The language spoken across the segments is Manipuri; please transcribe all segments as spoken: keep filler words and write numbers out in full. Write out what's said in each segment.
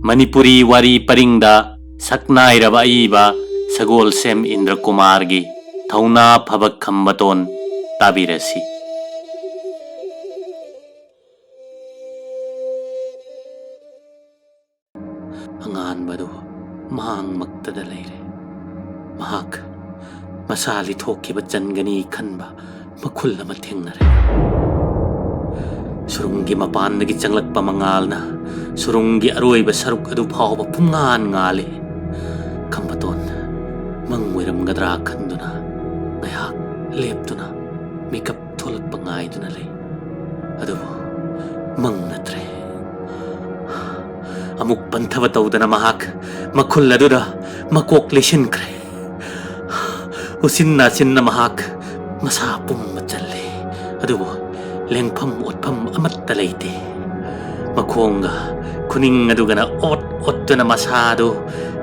ꯃꯅꯤꯄꯨꯔꯤ ꯋꯥꯔꯤ ꯄꯔꯤꯡꯗ ꯁꯛꯅꯥꯏꯔꯕ ꯑꯏꯕ ꯁꯒꯣꯜꯁꯦꯝ ꯏꯟꯗ꯭ꯔꯀꯨꯃꯥꯔꯒꯤ ꯊꯧꯅꯥ ꯐꯕ ꯈꯝꯕꯇꯣꯟ ꯇꯥꯕꯤꯔꯁꯤ꯫ ꯑꯉꯥꯟꯕꯗꯨ ꯃꯥꯡꯃꯛꯇꯗ ꯂꯩꯔꯦ꯫ ꯃꯍꯥꯛ ꯃꯁꯥ ꯂꯤꯊꯣꯛꯈꯤꯕ ꯆꯟꯒꯅꯤ ꯈꯟꯕ ꯃꯈꯨꯜ ꯑꯃ ꯊꯦꯡꯅꯔꯦ꯫ ꯁꯨꯔꯨꯡꯒꯤ ꯃꯄꯥꯟꯗꯒꯤ ꯆꯪꯂꯛꯄ ꯃꯉꯥꯜꯅ ꯁꯨꯔꯨꯡꯒꯤ ꯑꯔꯣꯏꯕ ꯁꯔꯨꯛ ꯑꯗꯨ ꯐꯥꯎꯕ ꯄꯨꯝꯉꯥꯟ ꯉꯥꯜꯂꯤ꯫ ꯈꯝꯕꯇꯣꯟ ꯃꯪ ꯑꯣꯏꯔꯝꯒꯗ꯭ꯔꯥ ꯈꯟꯗꯨꯅ ꯉꯥꯏꯍꯥꯛ ꯂꯦꯞꯇꯨꯅ ꯃꯤꯀꯞ ꯊꯣꯛꯂꯛꯄ ꯉꯥꯏꯗꯨꯅ ꯂꯩ꯫ ꯑꯗꯨꯕꯨ ꯃꯪ ꯅꯠꯇ꯭ꯔꯦ꯫ ꯑꯃꯨꯛ ꯄꯟꯊꯕ ꯇꯧꯗꯅ ꯃꯍꯥꯛ ꯃꯈꯨꯜ ꯑꯗꯨꯗ ꯃꯀꯣꯛ ꯂꯩꯁꯤꯟꯈ꯭ꯔꯦ꯫ ꯎꯆꯤꯟ ꯅꯥꯆꯤꯟꯅ ꯃꯍꯥꯛ ꯃꯁꯥ ꯄꯨꯝꯕ ꯆꯜꯂꯦ, ꯑꯗꯨꯕꯨ ꯂꯦꯡꯐꯝ ꯑꯣꯠꯐꯝ ꯑꯃꯠꯇ ꯂꯩꯇꯦ꯫ ꯃꯈꯣꯡꯒ ꯈꯨꯅꯤꯡ ꯑꯗꯨꯒꯅ ꯑꯣꯠ ꯑꯣꯠꯇꯨꯅ ꯃꯁꯥꯗꯨ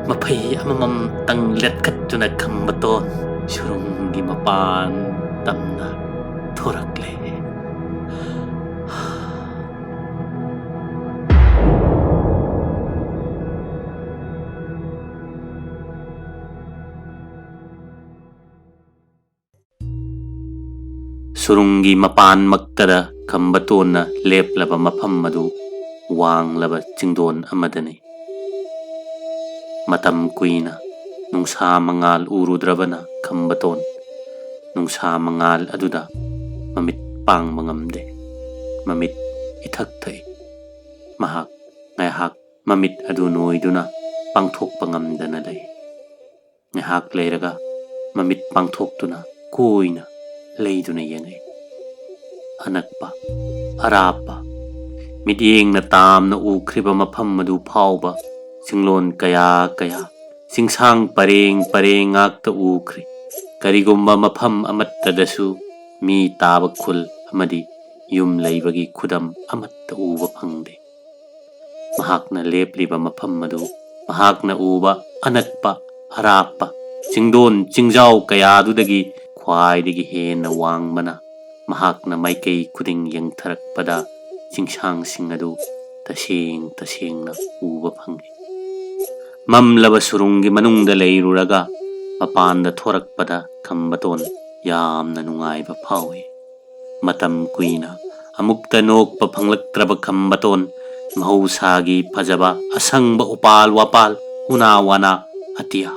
ꯃꯐꯩ ꯑꯃꯃꯝꯇꯪ ꯂꯦꯠꯈꯠꯇꯨꯅ ꯈꯝꯕꯇꯣꯟ ꯁꯨꯔꯨꯡꯒꯤ ꯃꯄꯥꯟ ꯇꯝꯅ ꯊꯣꯔꯛꯂꯦ꯫ ꯁꯨꯔꯨꯡꯒꯤ ꯃꯄꯥꯟꯃꯛꯇꯗ ꯈꯝꯕꯇꯣꯟꯅ ꯂꯦꯞꯂꯕ ꯃꯐꯝ ꯑꯗꯨ ꯋꯥꯡꯂꯕ ꯆꯤꯡꯗꯣꯟ ꯑꯃꯗꯅꯤ꯫ ꯃꯇꯝ ꯀꯨꯏꯅ ꯅꯨꯡꯁꯥ ꯃꯉꯥꯜ ꯎꯔꯨꯗ꯭ꯔꯕꯅ ꯈꯝꯕꯇꯣꯟ ꯅꯨꯡꯁꯥ ꯃꯉꯥꯜ ꯑꯗꯨꯗ ꯃꯃꯤꯠ ꯄꯥꯡꯕ ꯉꯝꯗꯦ꯫ ꯃꯃꯤꯠ ꯏꯊꯛ ꯊꯛꯏ꯫ ꯃꯍꯥꯛ ꯉꯥꯏꯍꯥꯛ ꯃꯃꯤꯠ ꯑꯗꯨ ꯅꯣꯏꯗꯨꯅ ꯄꯥꯡꯊꯣꯛꯄ ꯉꯝꯗꯅ ꯂꯩ꯫ ꯉꯥꯏꯍꯥꯛ ꯂꯩꯔꯒ ꯃꯃꯤꯠ ꯄꯥꯡꯊꯣꯛꯇꯨꯅ ꯀꯨꯏꯅ ꯂꯩꯗꯨꯅ ꯌꯦꯡꯉꯛꯏ꯫ ꯑꯅꯛꯄ, ꯑꯔꯥꯞꯄ, ꯃꯤꯠꯌꯦꯡꯅ ꯇꯥꯝꯅ ꯎꯈ꯭ꯔꯤꯕ ꯃꯐꯝ ꯑꯗꯨ ꯐꯥꯎꯕ ꯆꯤꯡꯂꯣꯟ ꯀꯌꯥ ꯀꯌꯥ, ꯆꯤꯡꯁꯥꯡ ꯄꯔꯦꯡ ꯄꯔꯦꯡ ꯉꯥꯛꯇ ꯎꯈ꯭ꯔꯤ꯫ ꯀꯔꯤꯒꯨꯝꯕ ꯃꯐꯝ ꯑꯃꯠꯇꯗꯁꯨ ꯃꯤ ꯇꯥꯕ ꯈꯨꯜ ꯑꯃꯗꯤ ꯌꯨꯝ ꯂꯩꯕꯒꯤ ꯈꯨꯗꯝ ꯑꯃꯠꯇ ꯎꯕ ꯐꯪꯗꯦ꯫ ꯃꯍꯥꯛꯅ ꯂꯦꯞꯂꯤꯕ ꯃꯐꯝ ꯑꯗꯨ ꯃꯍꯥꯛꯅ ꯎꯕ ꯑꯅꯛꯄ ꯑꯔꯥꯞꯄ ꯆꯤꯡꯗꯣꯟ ꯆꯤꯡꯖꯥꯎ ꯀꯌꯥꯗꯨꯗꯒꯤ ꯈ꯭ꯋꯥꯏꯗꯒꯤ ꯍꯦꯟꯅ ꯋꯥꯡꯕꯅ ꯃꯍꯥꯛꯅ ꯃꯥꯏꯀꯩ ꯈꯨꯗꯤꯡ ꯌꯦꯡꯊꯔꯛꯄꯗ ꯆꯤꯡꯁꯥꯡꯁꯤꯡ ꯑꯗꯨ ꯇꯁꯦꯡ ꯇꯁꯦꯡꯅ ꯎꯕ ꯐꯪꯏ꯫ ꯃꯝꯂꯕ ꯁꯨꯔꯨꯡꯒꯤ ꯃꯅꯨꯡꯗ ꯂꯩꯔꯨꯔꯒ ꯃꯄꯥꯟꯗ ꯊꯣꯔꯛꯄꯗ ꯈꯝꯕꯇꯣꯟ ꯌꯥꯝꯅ ꯅꯨꯡꯉꯥꯏꯕ ꯐꯥꯎꯏ꯫ ꯃꯇꯝ ꯀꯨꯏꯅ ꯑꯃꯨꯛꯇ ꯅꯣꯛꯄ ꯐꯪꯂꯛꯇ꯭ꯔꯕ ꯈꯝꯕꯇꯣꯟ ꯃꯍꯧꯁꯥꯒꯤ ꯐꯖꯕ ꯑꯁꯪꯕ ꯎꯄꯥꯜ ꯋꯥꯄꯥꯜ, ꯎꯅꯥ ꯋꯥꯅꯥ, ꯑꯇꯤꯌꯥ,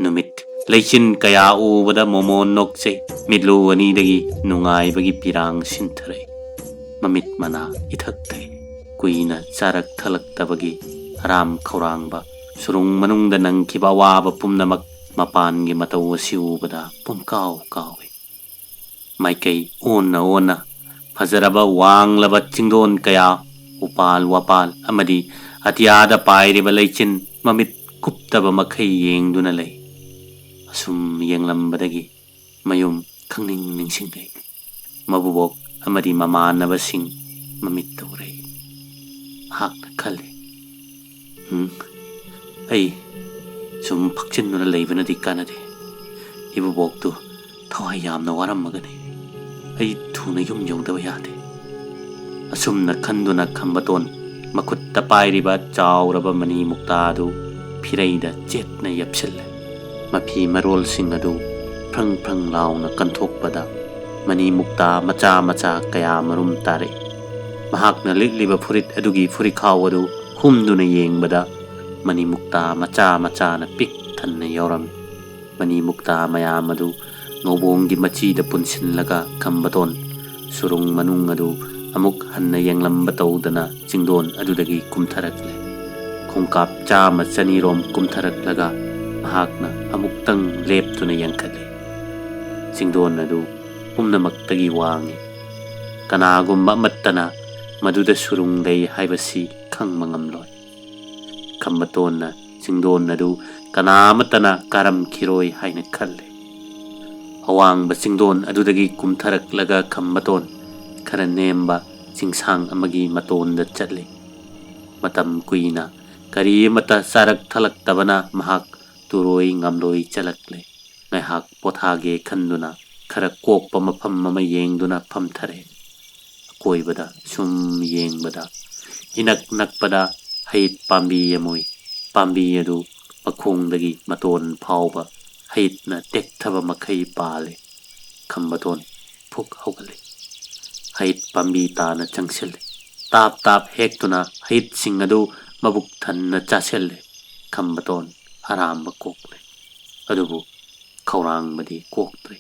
ꯅꯨꯃꯤꯠ, ꯂꯩꯆꯤꯟ ꯀꯌꯥ ꯎꯕꯗ ꯃꯣꯃꯣꯟ ꯅꯣꯛꯆꯩ꯫ ꯃꯤꯠꯂꯨ ꯑꯅꯤꯗꯒꯤ ꯅꯨꯡꯉꯥꯏꯕꯒꯤ ꯄꯤꯔꯥꯡ ꯁꯤꯟꯊꯔꯛꯏ꯫ ꯃꯃꯤꯠ ꯃꯅꯥ ꯏꯊꯛ ꯊꯛꯏ꯫ ꯀꯨꯏꯅ ꯆꯥꯔꯛ ꯊꯛꯂꯛꯇꯕꯒꯤ ꯍꯔꯥꯝ ꯈꯧꯔꯥꯡꯕ, ꯁꯨꯔꯨꯡ ꯃꯅꯨꯡꯗ ꯅꯪꯈꯤꯕ ꯑꯋꯥꯕ ꯄꯨꯝꯅꯃꯛ ꯃꯄꯥꯟꯒꯤ ꯃꯇꯧ ꯑꯁꯤ ꯎꯕꯗ ꯄꯨꯝꯀꯥꯎ ꯀꯥꯎꯏ꯫ ꯃꯥꯏꯀꯩ ꯑꯣꯟꯅ ꯑꯣꯟꯅ ꯐꯖꯔꯕ ꯋꯥꯡꯂꯕ ꯆꯤꯡꯗꯣꯟ ꯀꯌꯥ, ꯎꯄꯥꯜ ꯋꯥꯄꯥꯜ ꯑꯃꯗꯤ ꯑꯇꯤꯌꯥꯗ ꯄꯥꯏꯔꯤꯕ ꯂꯩꯆꯤꯟ ꯃꯃꯤꯠ ꯀꯨꯞꯇꯕ ꯃꯈꯩ ꯌꯦꯡꯗꯨꯅ ꯂꯩ꯫ ꯑꯁꯨꯝ ꯌꯦꯡꯂꯝꯕꯗꯒꯤ ꯃꯌꯨꯝ ꯈꯪꯅꯤꯡ ꯅꯤꯡꯁꯤꯡꯂꯛꯏ꯫ ꯃꯕꯨꯕꯣꯛ ꯑꯃꯗꯤ ꯃꯃꯥꯟꯅꯕꯁꯤꯡ ꯃꯃꯤꯠꯇ ꯎꯔꯛꯏ꯫ ꯃꯍꯥꯛꯅ ꯈꯜꯂꯤ, "ꯎꯝ, ꯑꯩ ꯁꯨꯝ ꯐꯛꯆꯤꯟꯗꯨꯅ ꯂꯩꯕꯅꯗꯤ ꯀꯥꯟꯅꯗꯦ꯫ ꯏꯕꯨꯕꯣꯛꯇꯨ ꯊꯋꯥꯏ ꯌꯥꯝꯅ ꯋꯥꯔꯝꯃꯒꯅꯤ꯫ ꯑꯩ ꯊꯨꯅ ꯌꯨꯝ ꯌꯧꯗꯕ ꯌꯥꯗꯦ"꯫ ꯑꯁꯨꯝꯅ ꯈꯟꯗꯨꯅ ꯈꯝꯕꯇꯣꯟ ꯃꯈꯨꯠꯇ ꯄꯥꯏꯔꯤꯕ ꯆꯥꯎꯔꯕ ꯃꯅꯤ ꯃꯨꯛꯇꯥ ꯑꯗꯨ ꯐꯤꯔꯩꯗ ꯆꯦꯠꯅ ꯌꯦꯞꯁꯤꯜꯂꯦ꯫ ꯃꯐꯤ ꯃꯔꯣꯜꯁꯤꯡ ꯑꯗꯨ ꯐ꯭ꯔꯪ ꯐ꯭ꯔꯪ ꯂꯥꯎꯅ ꯀꯟꯊꯣꯛꯄꯗ ꯃꯅꯤ ꯃꯨꯛꯇꯥ ꯃꯆꯥ ꯃꯆꯥ ꯀꯌꯥ ꯃꯔꯨꯝ ꯇꯥꯔꯛꯏ꯫ ꯃꯍꯥꯛꯅ ꯂꯤꯠꯂꯤꯕ ꯐꯨꯔꯤꯠ ꯑꯗꯨꯒꯤ ꯐꯨꯔꯤꯈꯥꯎ ꯑꯗꯨ ꯍꯨꯝꯗꯨꯅ ꯌꯦꯡꯕꯗ ꯃꯅꯤ ꯃꯨꯛꯇꯥ ꯃꯆꯥ ꯃꯆꯥꯅ ꯄꯤꯛ ꯊꯟꯅ ꯌꯥꯎꯔꯝꯃꯤ꯫ ꯃꯅꯤ ꯃꯨꯛꯇꯥ ꯃꯌꯥꯝ ꯑꯗꯨ ꯉꯧꯕꯣꯡꯒꯤ ꯃꯆꯤꯗ ꯄꯨꯟꯁꯤꯜꯂꯒ ꯈꯝꯕꯇꯣꯟ ꯁꯨꯔꯨꯡ ꯃꯅꯨꯡ ꯑꯗꯨ ꯑꯃꯨꯛ ꯍꯟꯅ ꯌꯦꯡꯂꯝꯕ ꯇꯧꯗꯅ ꯆꯤꯡꯗꯣꯟ ꯑꯗꯨꯗꯒꯤ ꯀꯨꯝꯊꯔꯛꯂꯦ꯫ ꯈꯣꯡꯀꯥꯞ ꯆꯥꯝꯃ ꯆꯅꯤꯔꯣꯝ ꯀꯨꯝꯊꯔꯛꯂꯒ ꯃꯍꯥꯛꯅ ꯑꯃꯨꯛꯇꯪ ꯂꯦꯞꯇꯨꯅ ꯌꯦꯡꯈꯠꯂꯤ꯫ ꯆꯤꯡꯗꯣꯟ ꯑꯗꯨ ꯄꯨꯝꯅꯃꯛꯇꯒꯤ ꯋꯥꯡꯏ꯫ ꯀꯅꯥꯒꯨꯝꯕ ꯑꯃꯠꯇꯅ ꯃꯗꯨꯗ ꯁꯨꯔꯨꯡ ꯂꯩ ꯍꯥꯏꯕꯁꯤ ꯈꯪꯕ ꯉꯝꯂꯣꯏ꯫ ꯈꯝꯕꯇꯣꯟꯅ ꯆꯤꯡꯗꯣꯟ ꯑꯗꯨ ꯀꯅꯥ ꯑꯃꯠꯇꯅ ꯀꯥꯔꯝꯈꯤꯔꯣꯏ ꯍꯥꯏꯅ ꯈꯜꯂꯤ꯫ ꯑꯋꯥꯡꯕ ꯆꯤꯡꯗꯣꯟ ꯑꯗꯨꯗꯒꯤ ꯀꯨꯝꯊꯔꯛꯂꯒ ꯈꯝꯕꯇꯣꯟ ꯈꯔ ꯅꯦꯝꯕ ꯆꯤꯡꯁꯥꯡ ꯑꯃꯒꯤ ꯃꯇꯣꯟꯗ ꯆꯠꯂꯤ꯫ ꯃꯇꯝ ꯀꯨꯏꯅ ꯀꯔꯤ ꯑꯃꯠꯇ ꯆꯥꯔꯛ ꯊꯛꯂꯛꯇꯕꯅ ꯃꯍꯥꯛ ꯇꯨꯔꯣꯏ ꯉꯝꯂꯣꯏ ꯆꯠꯂꯛꯂꯦ꯫ ꯉꯥꯏꯍꯥꯛ ꯄꯣꯊꯥꯒꯦ ꯈꯟꯗꯨꯅ ꯈꯔ ꯀꯣꯛꯄ ꯃꯐꯝ ꯑꯃ ꯌꯦꯡꯗꯨꯅ ꯐꯝꯊꯔꯦ꯫ ꯑꯀꯣꯏꯕꯗ ꯁꯨꯝ ꯌꯦꯡꯕꯗ ꯏꯅꯛ ꯅꯛꯄꯗ ꯍꯩꯠ ꯄꯥꯝꯕꯤ ꯑꯃ ꯎꯏ꯫ ꯄꯥꯝꯕꯤ ꯑꯗꯨ ꯃꯈꯣꯡꯗꯒꯤ ꯃꯇꯣꯟ ꯐꯥꯎꯕ ꯍꯩꯠꯅ ꯇꯦꯛꯊꯕ ꯃꯈꯩ ꯄꯥꯜꯂꯤ꯫ ꯈꯝꯕꯇꯣꯟ ꯐꯨꯛ ꯍꯧꯒꯠꯂꯤ꯫ ꯍꯩꯠ ꯄꯥꯝꯕꯤ ꯇꯥꯅ ꯆꯪꯁꯤꯜꯂꯤ꯫ ꯇꯥꯞ ꯇꯥꯞ ꯍꯦꯛꯇꯨꯅ ꯍꯩꯠꯁꯤꯡ ꯑꯗꯨ ꯃꯕꯨꯛ ꯊꯟꯅ ꯆꯥꯁꯤꯜꯂꯤ꯫ ꯈꯝꯕꯇꯣꯟ ꯑꯔꯥꯝꯕ ꯀꯣꯛꯂꯦ꯫ ꯑꯗꯨꯕꯨ ꯈꯧꯔꯥꯡꯕꯗꯤ ꯀꯣꯛꯇ꯭ꯔꯦ꯫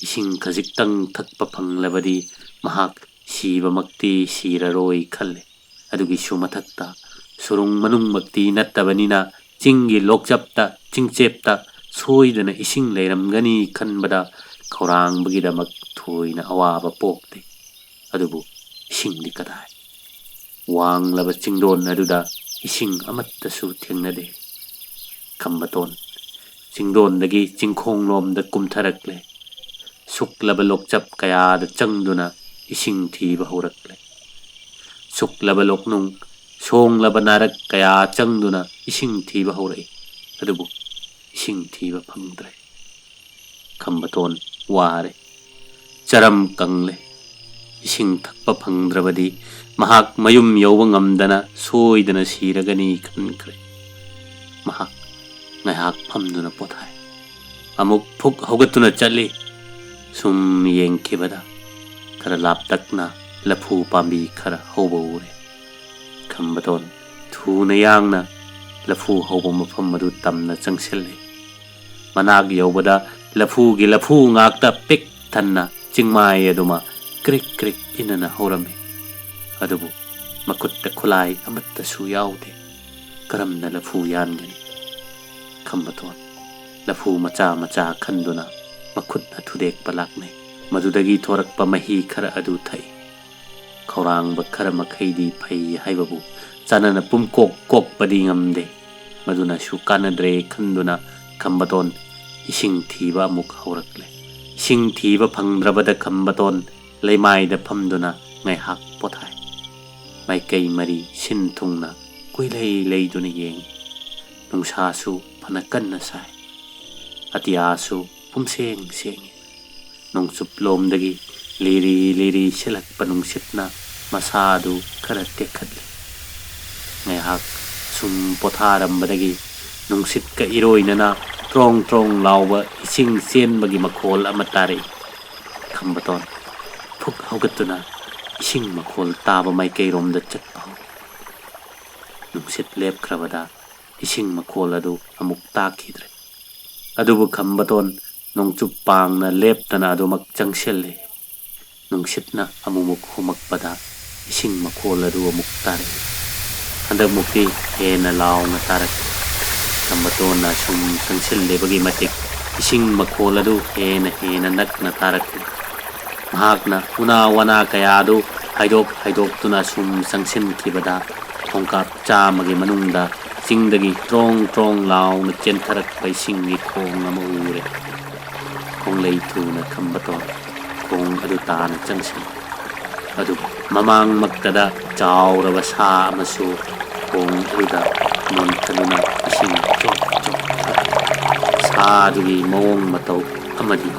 ꯏꯁꯤꯡ ꯈꯖꯤꯛꯇꯪ ꯊꯛꯄ ꯐꯪꯂꯕꯗꯤ ꯃꯍꯥꯛ ꯁꯤꯕꯃꯛꯇꯤ ꯁꯤꯔꯔꯣꯏ ꯈꯜꯂꯦ꯫ ꯑꯗꯨꯒꯤꯁꯨ ꯃꯊꯛꯇ ꯁꯨꯔꯨꯡ ꯃꯅꯨꯡꯃꯛꯇꯤ ꯅꯠꯇꯕꯅꯤꯅ ꯆꯤꯡꯒꯤ ꯂꯣꯛꯆꯞꯇ, ꯆꯤꯡꯆꯦꯞꯇ ꯁꯣꯏꯗꯅ ꯏꯁꯤꯡ ꯂꯩꯔꯝꯒꯅꯤ ꯈꯟꯕꯗ ꯈꯧꯔꯥꯡꯕꯒꯤꯗꯃꯛ ꯊꯣꯏꯅ ꯑꯋꯥꯕ ꯄꯣꯛꯇꯦ꯫ ꯑꯗꯨꯕꯨ ꯏꯁꯤꯡꯗꯤ ꯀꯗꯥꯏ? ꯋꯥꯡꯂꯕ ꯆꯤꯡꯗꯣꯟ ꯑꯗꯨꯗ ꯏꯁꯤꯡ ꯑꯃꯠꯇꯁꯨ ꯊꯦꯡꯅꯗꯦ꯫ ꯈꯝꯕꯇꯣꯟ ꯆꯤꯡꯗꯣꯟꯗꯒꯤ ꯆꯤꯡꯈꯣꯡꯂꯣꯝꯗ ꯀꯨꯝꯊꯔꯛꯂꯦ꯫ ꯁꯨꯛꯂꯕ ꯂꯣꯛꯆꯞ ꯀꯌꯥꯗ ꯆꯪꯗꯨꯅ ꯏꯁꯤꯡ ꯊꯤꯕ ꯍꯧꯔꯛꯂꯦ꯫ ꯁꯨꯛꯂꯕ ꯂꯣꯛꯅꯨꯡ, ꯁꯣꯡꯂꯕ ꯅꯥꯔꯛ ꯀꯌꯥ ꯆꯪꯗꯨꯅ ꯏꯁꯤꯡ ꯊꯤꯕ ꯍꯧꯔꯛꯏ꯫ ꯑꯗꯨꯕꯨ ꯏꯁꯤꯡ ꯊꯤꯕ ꯐꯪꯗ꯭ꯔꯦ꯫ ꯈꯝꯕꯇꯣꯟ ꯋꯥꯔꯦ꯫ ꯆꯔꯝ ꯀꯪꯂꯦ꯫ ꯏꯁꯤꯡ ꯊꯛꯄ ꯐꯪꯗ꯭ꯔꯕꯗꯤ ꯃꯍꯥꯛ ꯃꯌꯨꯝ ꯌꯧꯕ ꯉꯝꯗꯅ ꯁꯣꯏꯗꯅ ꯁꯤꯔꯒꯅꯤ ꯈꯟꯈ꯭ꯔꯦ꯫ ꯃꯍꯥꯛ ꯉꯥꯏꯍꯥꯛ ꯐꯝꯗꯨꯅ ꯄꯣꯊꯥꯏ꯫ ꯑꯃꯨꯛ ꯐꯨꯛ ꯍꯧꯒꯠꯇꯨꯅ ꯆꯠꯂꯤ꯫ ꯁꯨꯝ ꯌꯦꯡꯈꯤꯕꯗ ꯈꯔ ꯂꯥꯞꯇꯛꯅ ꯂꯐꯨ ꯄꯥꯝꯕꯤ ꯈꯔ ꯍꯧꯕ ꯎꯔꯦ꯫ ꯈꯝꯕꯇꯣꯟ ꯊꯨꯅ ꯌꯥꯡꯅ ꯂꯐꯨ ꯍꯧꯕ ꯃꯐꯝ ꯑꯗꯨ ꯇꯝꯅ ꯆꯪꯁꯤꯜꯂꯤ꯫ ꯃꯅꯥꯛ ꯌꯧꯕꯗ ꯂꯐꯨꯒꯤ ꯂꯐꯨ ꯉꯥꯛꯇ ꯄꯤꯛ ꯊꯟꯅ ꯆꯤꯡꯃꯥꯏ ꯑꯗꯨꯃ ꯀ꯭ꯔꯤꯛ ꯀ꯭ꯔꯤꯛ ꯏꯟꯅꯅ ꯍꯧꯔꯝꯃꯤ꯫ ꯑꯗꯨꯕꯨ ꯃꯈꯨꯠꯇ ꯈꯨꯠꯂꯥꯏ ꯑꯃꯠꯇꯁꯨ ꯌꯥꯎꯗꯦ꯫ ꯀꯔꯝꯅ ꯂꯐꯨ ꯌꯥꯟꯒꯅꯤ? ꯈꯝꯕꯇꯣꯟ ꯂꯐꯨ ꯃꯆꯥ ꯃꯆꯥ ꯈꯟꯗꯨꯅ ꯃꯈꯨꯠꯅ ꯊꯨꯗꯦꯛꯄ ꯂꯥꯛꯅꯩ꯫ ꯃꯗꯨꯗꯒꯤ ꯊꯣꯔꯛꯄ ꯃꯍꯤ ꯈꯔ ꯑꯗꯨ ꯊꯛꯏ꯫ ꯈꯧꯔꯥꯡꯕ ꯈꯔ ꯃꯈꯩꯗꯤ ꯐꯩ ꯍꯥꯏꯕꯕꯨ ꯆꯥꯅꯅ ꯄꯨꯝꯀꯣꯛ ꯀꯣꯛꯄꯗꯤ ꯉꯝꯗꯦ꯫ ꯃꯗꯨꯅꯁꯨ ꯀꯥꯟꯅꯗ꯭ꯔꯦ ꯈꯟꯗꯨꯅ ꯈꯝꯕꯇꯣꯟ ꯏꯁꯤꯡ ꯊꯤꯕ ꯑꯃꯨꯛ ꯍꯧꯔꯛꯂꯦ꯫ ꯏꯁꯤꯡ ꯊꯤꯕ ꯐꯪꯗ꯭ꯔꯕꯗ ꯈꯝꯕꯇꯣꯟ ꯂꯩꯃꯥꯏꯗ ꯐꯝꯗꯨꯅ ꯉꯥꯏꯍꯥꯛ ꯄꯣꯊꯥꯏ꯫ ꯃꯥꯏꯀꯩ ꯃꯔꯤ ꯁꯤꯟ ꯊꯨꯡꯅ ꯀꯣꯏꯂꯩ ꯂꯩꯗꯨꯅ ꯌꯦꯡꯏ꯫ ꯅꯨꯡꯁꯥꯁꯨ ꯐꯅ ꯀꯟꯅ ꯁꯥꯏ꯫ ꯑꯇꯤꯌꯥꯁꯨ ꯄꯨꯝꯁꯦꯡ ꯁꯦꯡꯏ꯫ ꯅꯣꯡꯆꯨꯞꯂꯣꯝꯗꯒꯤ ꯂꯤꯔꯤ ꯂꯤꯔꯤ ꯁꯤꯠꯂꯛꯄ ꯅꯨꯡꯁꯤꯠꯅ ꯃꯁꯥ ꯑꯗꯨ ꯈꯔ ꯇꯦꯛꯈꯠꯂꯤ꯫ ꯉꯥꯏꯍꯥꯛ ꯁꯨꯝ ꯄꯣꯊꯥꯔꯝꯕꯗꯒꯤ ꯅꯨꯡꯁꯤꯠꯀ ꯏꯔꯣꯏꯅꯅ ꯇ꯭ꯔꯣꯡ ꯇ꯭ꯔꯣꯡ ꯂꯥꯎꯕ ꯏꯁꯤꯡ ꯆꯦꯟꯕꯒꯤ ꯃꯈꯣꯜ ꯑꯃ ꯇꯥꯔꯛꯏ꯫ ꯈꯝꯕꯇꯣꯟ ꯐꯨꯛ ꯍꯧꯒꯠꯇꯨꯅ ꯏꯁꯤꯡ ꯃꯈꯣꯜ ꯇꯥꯕ ꯃꯥꯏꯀꯩꯔꯣꯝꯗ ꯆꯠꯄ ꯍꯧꯏ꯫ ꯅꯨꯡꯁꯤꯠ ꯂꯦꯞꯈ꯭ꯔꯕꯗ ꯏꯁꯤꯡ ꯃꯈꯣꯜ ꯑꯗꯨ ꯑꯃꯨꯛ ꯇꯥꯈꯤꯗ꯭ꯔꯦ꯫ ꯑꯗꯨꯕꯨ ꯈꯝꯕꯇꯣꯟ ꯅꯣꯡꯆꯨꯞ ꯄꯥꯡꯅ ꯂꯦꯞꯇꯅ ꯑꯗꯨꯃꯛ ꯆꯪꯁꯤꯜꯂꯤ꯫ ꯅꯨꯡꯁꯤꯠꯅ ꯑꯃꯨꯛꯃꯨꯛ ꯍꯨꯝꯃꯛꯄꯗ ꯏꯁꯤꯡ ꯃꯈꯣꯜ ꯑꯗꯨ ꯑꯃꯨꯛ ꯇꯥꯔꯛꯏ꯫ ꯍꯟꯗꯛꯃꯨꯛꯇꯤ ꯍꯦꯟꯅ ꯂꯥꯎꯅ ꯇꯥꯔꯛꯈꯤ꯫ ꯈꯝꯕꯇꯣꯟꯅ ꯁꯨꯝ ꯆꯪꯁꯤꯜꯂꯤꯕꯒꯤ ꯃꯇꯤꯛ ꯏꯁꯤꯡ ꯃꯈꯣꯜ ꯑꯗꯨ ꯍꯦꯟꯅ ꯍꯦꯟꯅ ꯅꯛꯅ ꯇꯥꯔꯛꯈꯤ꯫ ꯃꯍꯥꯛꯅ ꯎꯅꯥ ꯋꯥꯅꯥ ꯀꯌꯥ ꯑꯗꯨ ꯍꯥꯏꯗꯣꯛ ꯍꯥꯏꯗꯣꯛꯇꯨꯅ ꯁꯨꯝ ꯆꯪꯁꯤꯟꯈꯤꯕꯗ ꯈꯣꯡꯀꯥꯞ ꯆꯥꯝꯃꯒꯤ ꯃꯅꯨꯡꯗ ꯆꯤꯡꯗꯒꯤ ꯇ꯭ꯔꯣꯡ ꯇ꯭ꯔꯣꯡ ꯂꯥꯎꯅ ꯆꯦꯟꯊꯔꯛꯄ ꯏꯁꯤꯡꯒꯤ ꯈꯣꯡ ꯑꯃ ꯎꯔꯦ꯫ ꯈꯣꯡꯂꯩ ꯊꯨꯅ ꯈꯝꯕꯇꯣꯟ ꯈꯣꯡ ꯑꯗꯨ ꯇꯥꯅ ꯆꯪꯁꯤꯜꯂꯤ꯫ ꯑꯗꯨꯕꯨ ꯃꯃꯥꯡꯃꯛꯇꯗ ꯆꯥꯎꯔꯕ ꯁꯥ ꯑꯃꯁꯨ ꯈꯣꯡ ꯑꯗꯨꯗ ꯅꯣꯟꯊꯗꯨꯅ ꯏꯁꯤꯡ ꯆꯣꯞ ꯆꯣꯞ ꯊꯛꯏ꯫ ꯁꯥ ꯑꯗꯨꯒꯤ ꯃꯑꯣꯡ ꯃꯇꯧ ꯑꯃꯗꯤ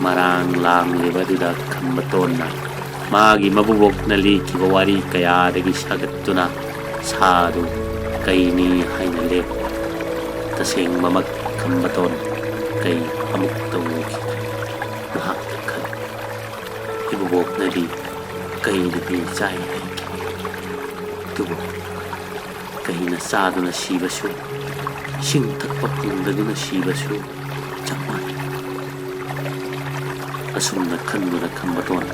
ꯃꯔꯥꯡ ꯂꯥꯡꯂꯤꯕ ꯑꯗꯨꯗ ꯈꯝꯕꯇꯣꯟꯅ ꯃꯥꯒꯤ ꯃꯕꯨꯕꯣꯛꯅ ꯂꯤꯈꯤꯕ ꯋꯥꯔꯤ ꯀꯌꯥꯗꯒꯤ ꯁꯥꯒꯠꯇꯨꯅ ꯁꯥ ꯑꯗꯨ ꯀꯩꯅꯤ ꯍꯥꯏꯅ ꯂꯦꯞꯄꯤ꯫ ꯇꯁꯦꯡꯕꯃꯛ ꯈꯝꯕꯇꯣꯟ ꯀꯩ ꯑꯃꯨꯛꯇ ꯎꯈꯤꯗ꯭ꯔꯦ꯫ ꯃꯍꯥꯛꯅ ꯈꯜꯂꯤ, "ꯏꯕꯨꯕꯣꯛꯅꯗꯤ ꯀꯩ ꯅꯨꯄꯤ ꯆꯥꯏ ꯍꯥꯏꯈꯤ꯫ ꯑꯗꯨꯕꯨ ꯀꯩꯅ ꯆꯥꯗꯨꯅ ꯁꯤꯕꯁꯨ, ꯏꯁꯤꯡ ꯊꯛꯄ ꯐꯪꯗꯗꯨꯅ ꯁꯤꯕꯁꯨ ꯆꯞ ꯃꯥꯟꯅꯩ꯫" ꯑꯁꯨꯝꯅ ꯈꯟꯗꯨꯅ ꯈꯝꯕꯇꯣꯟ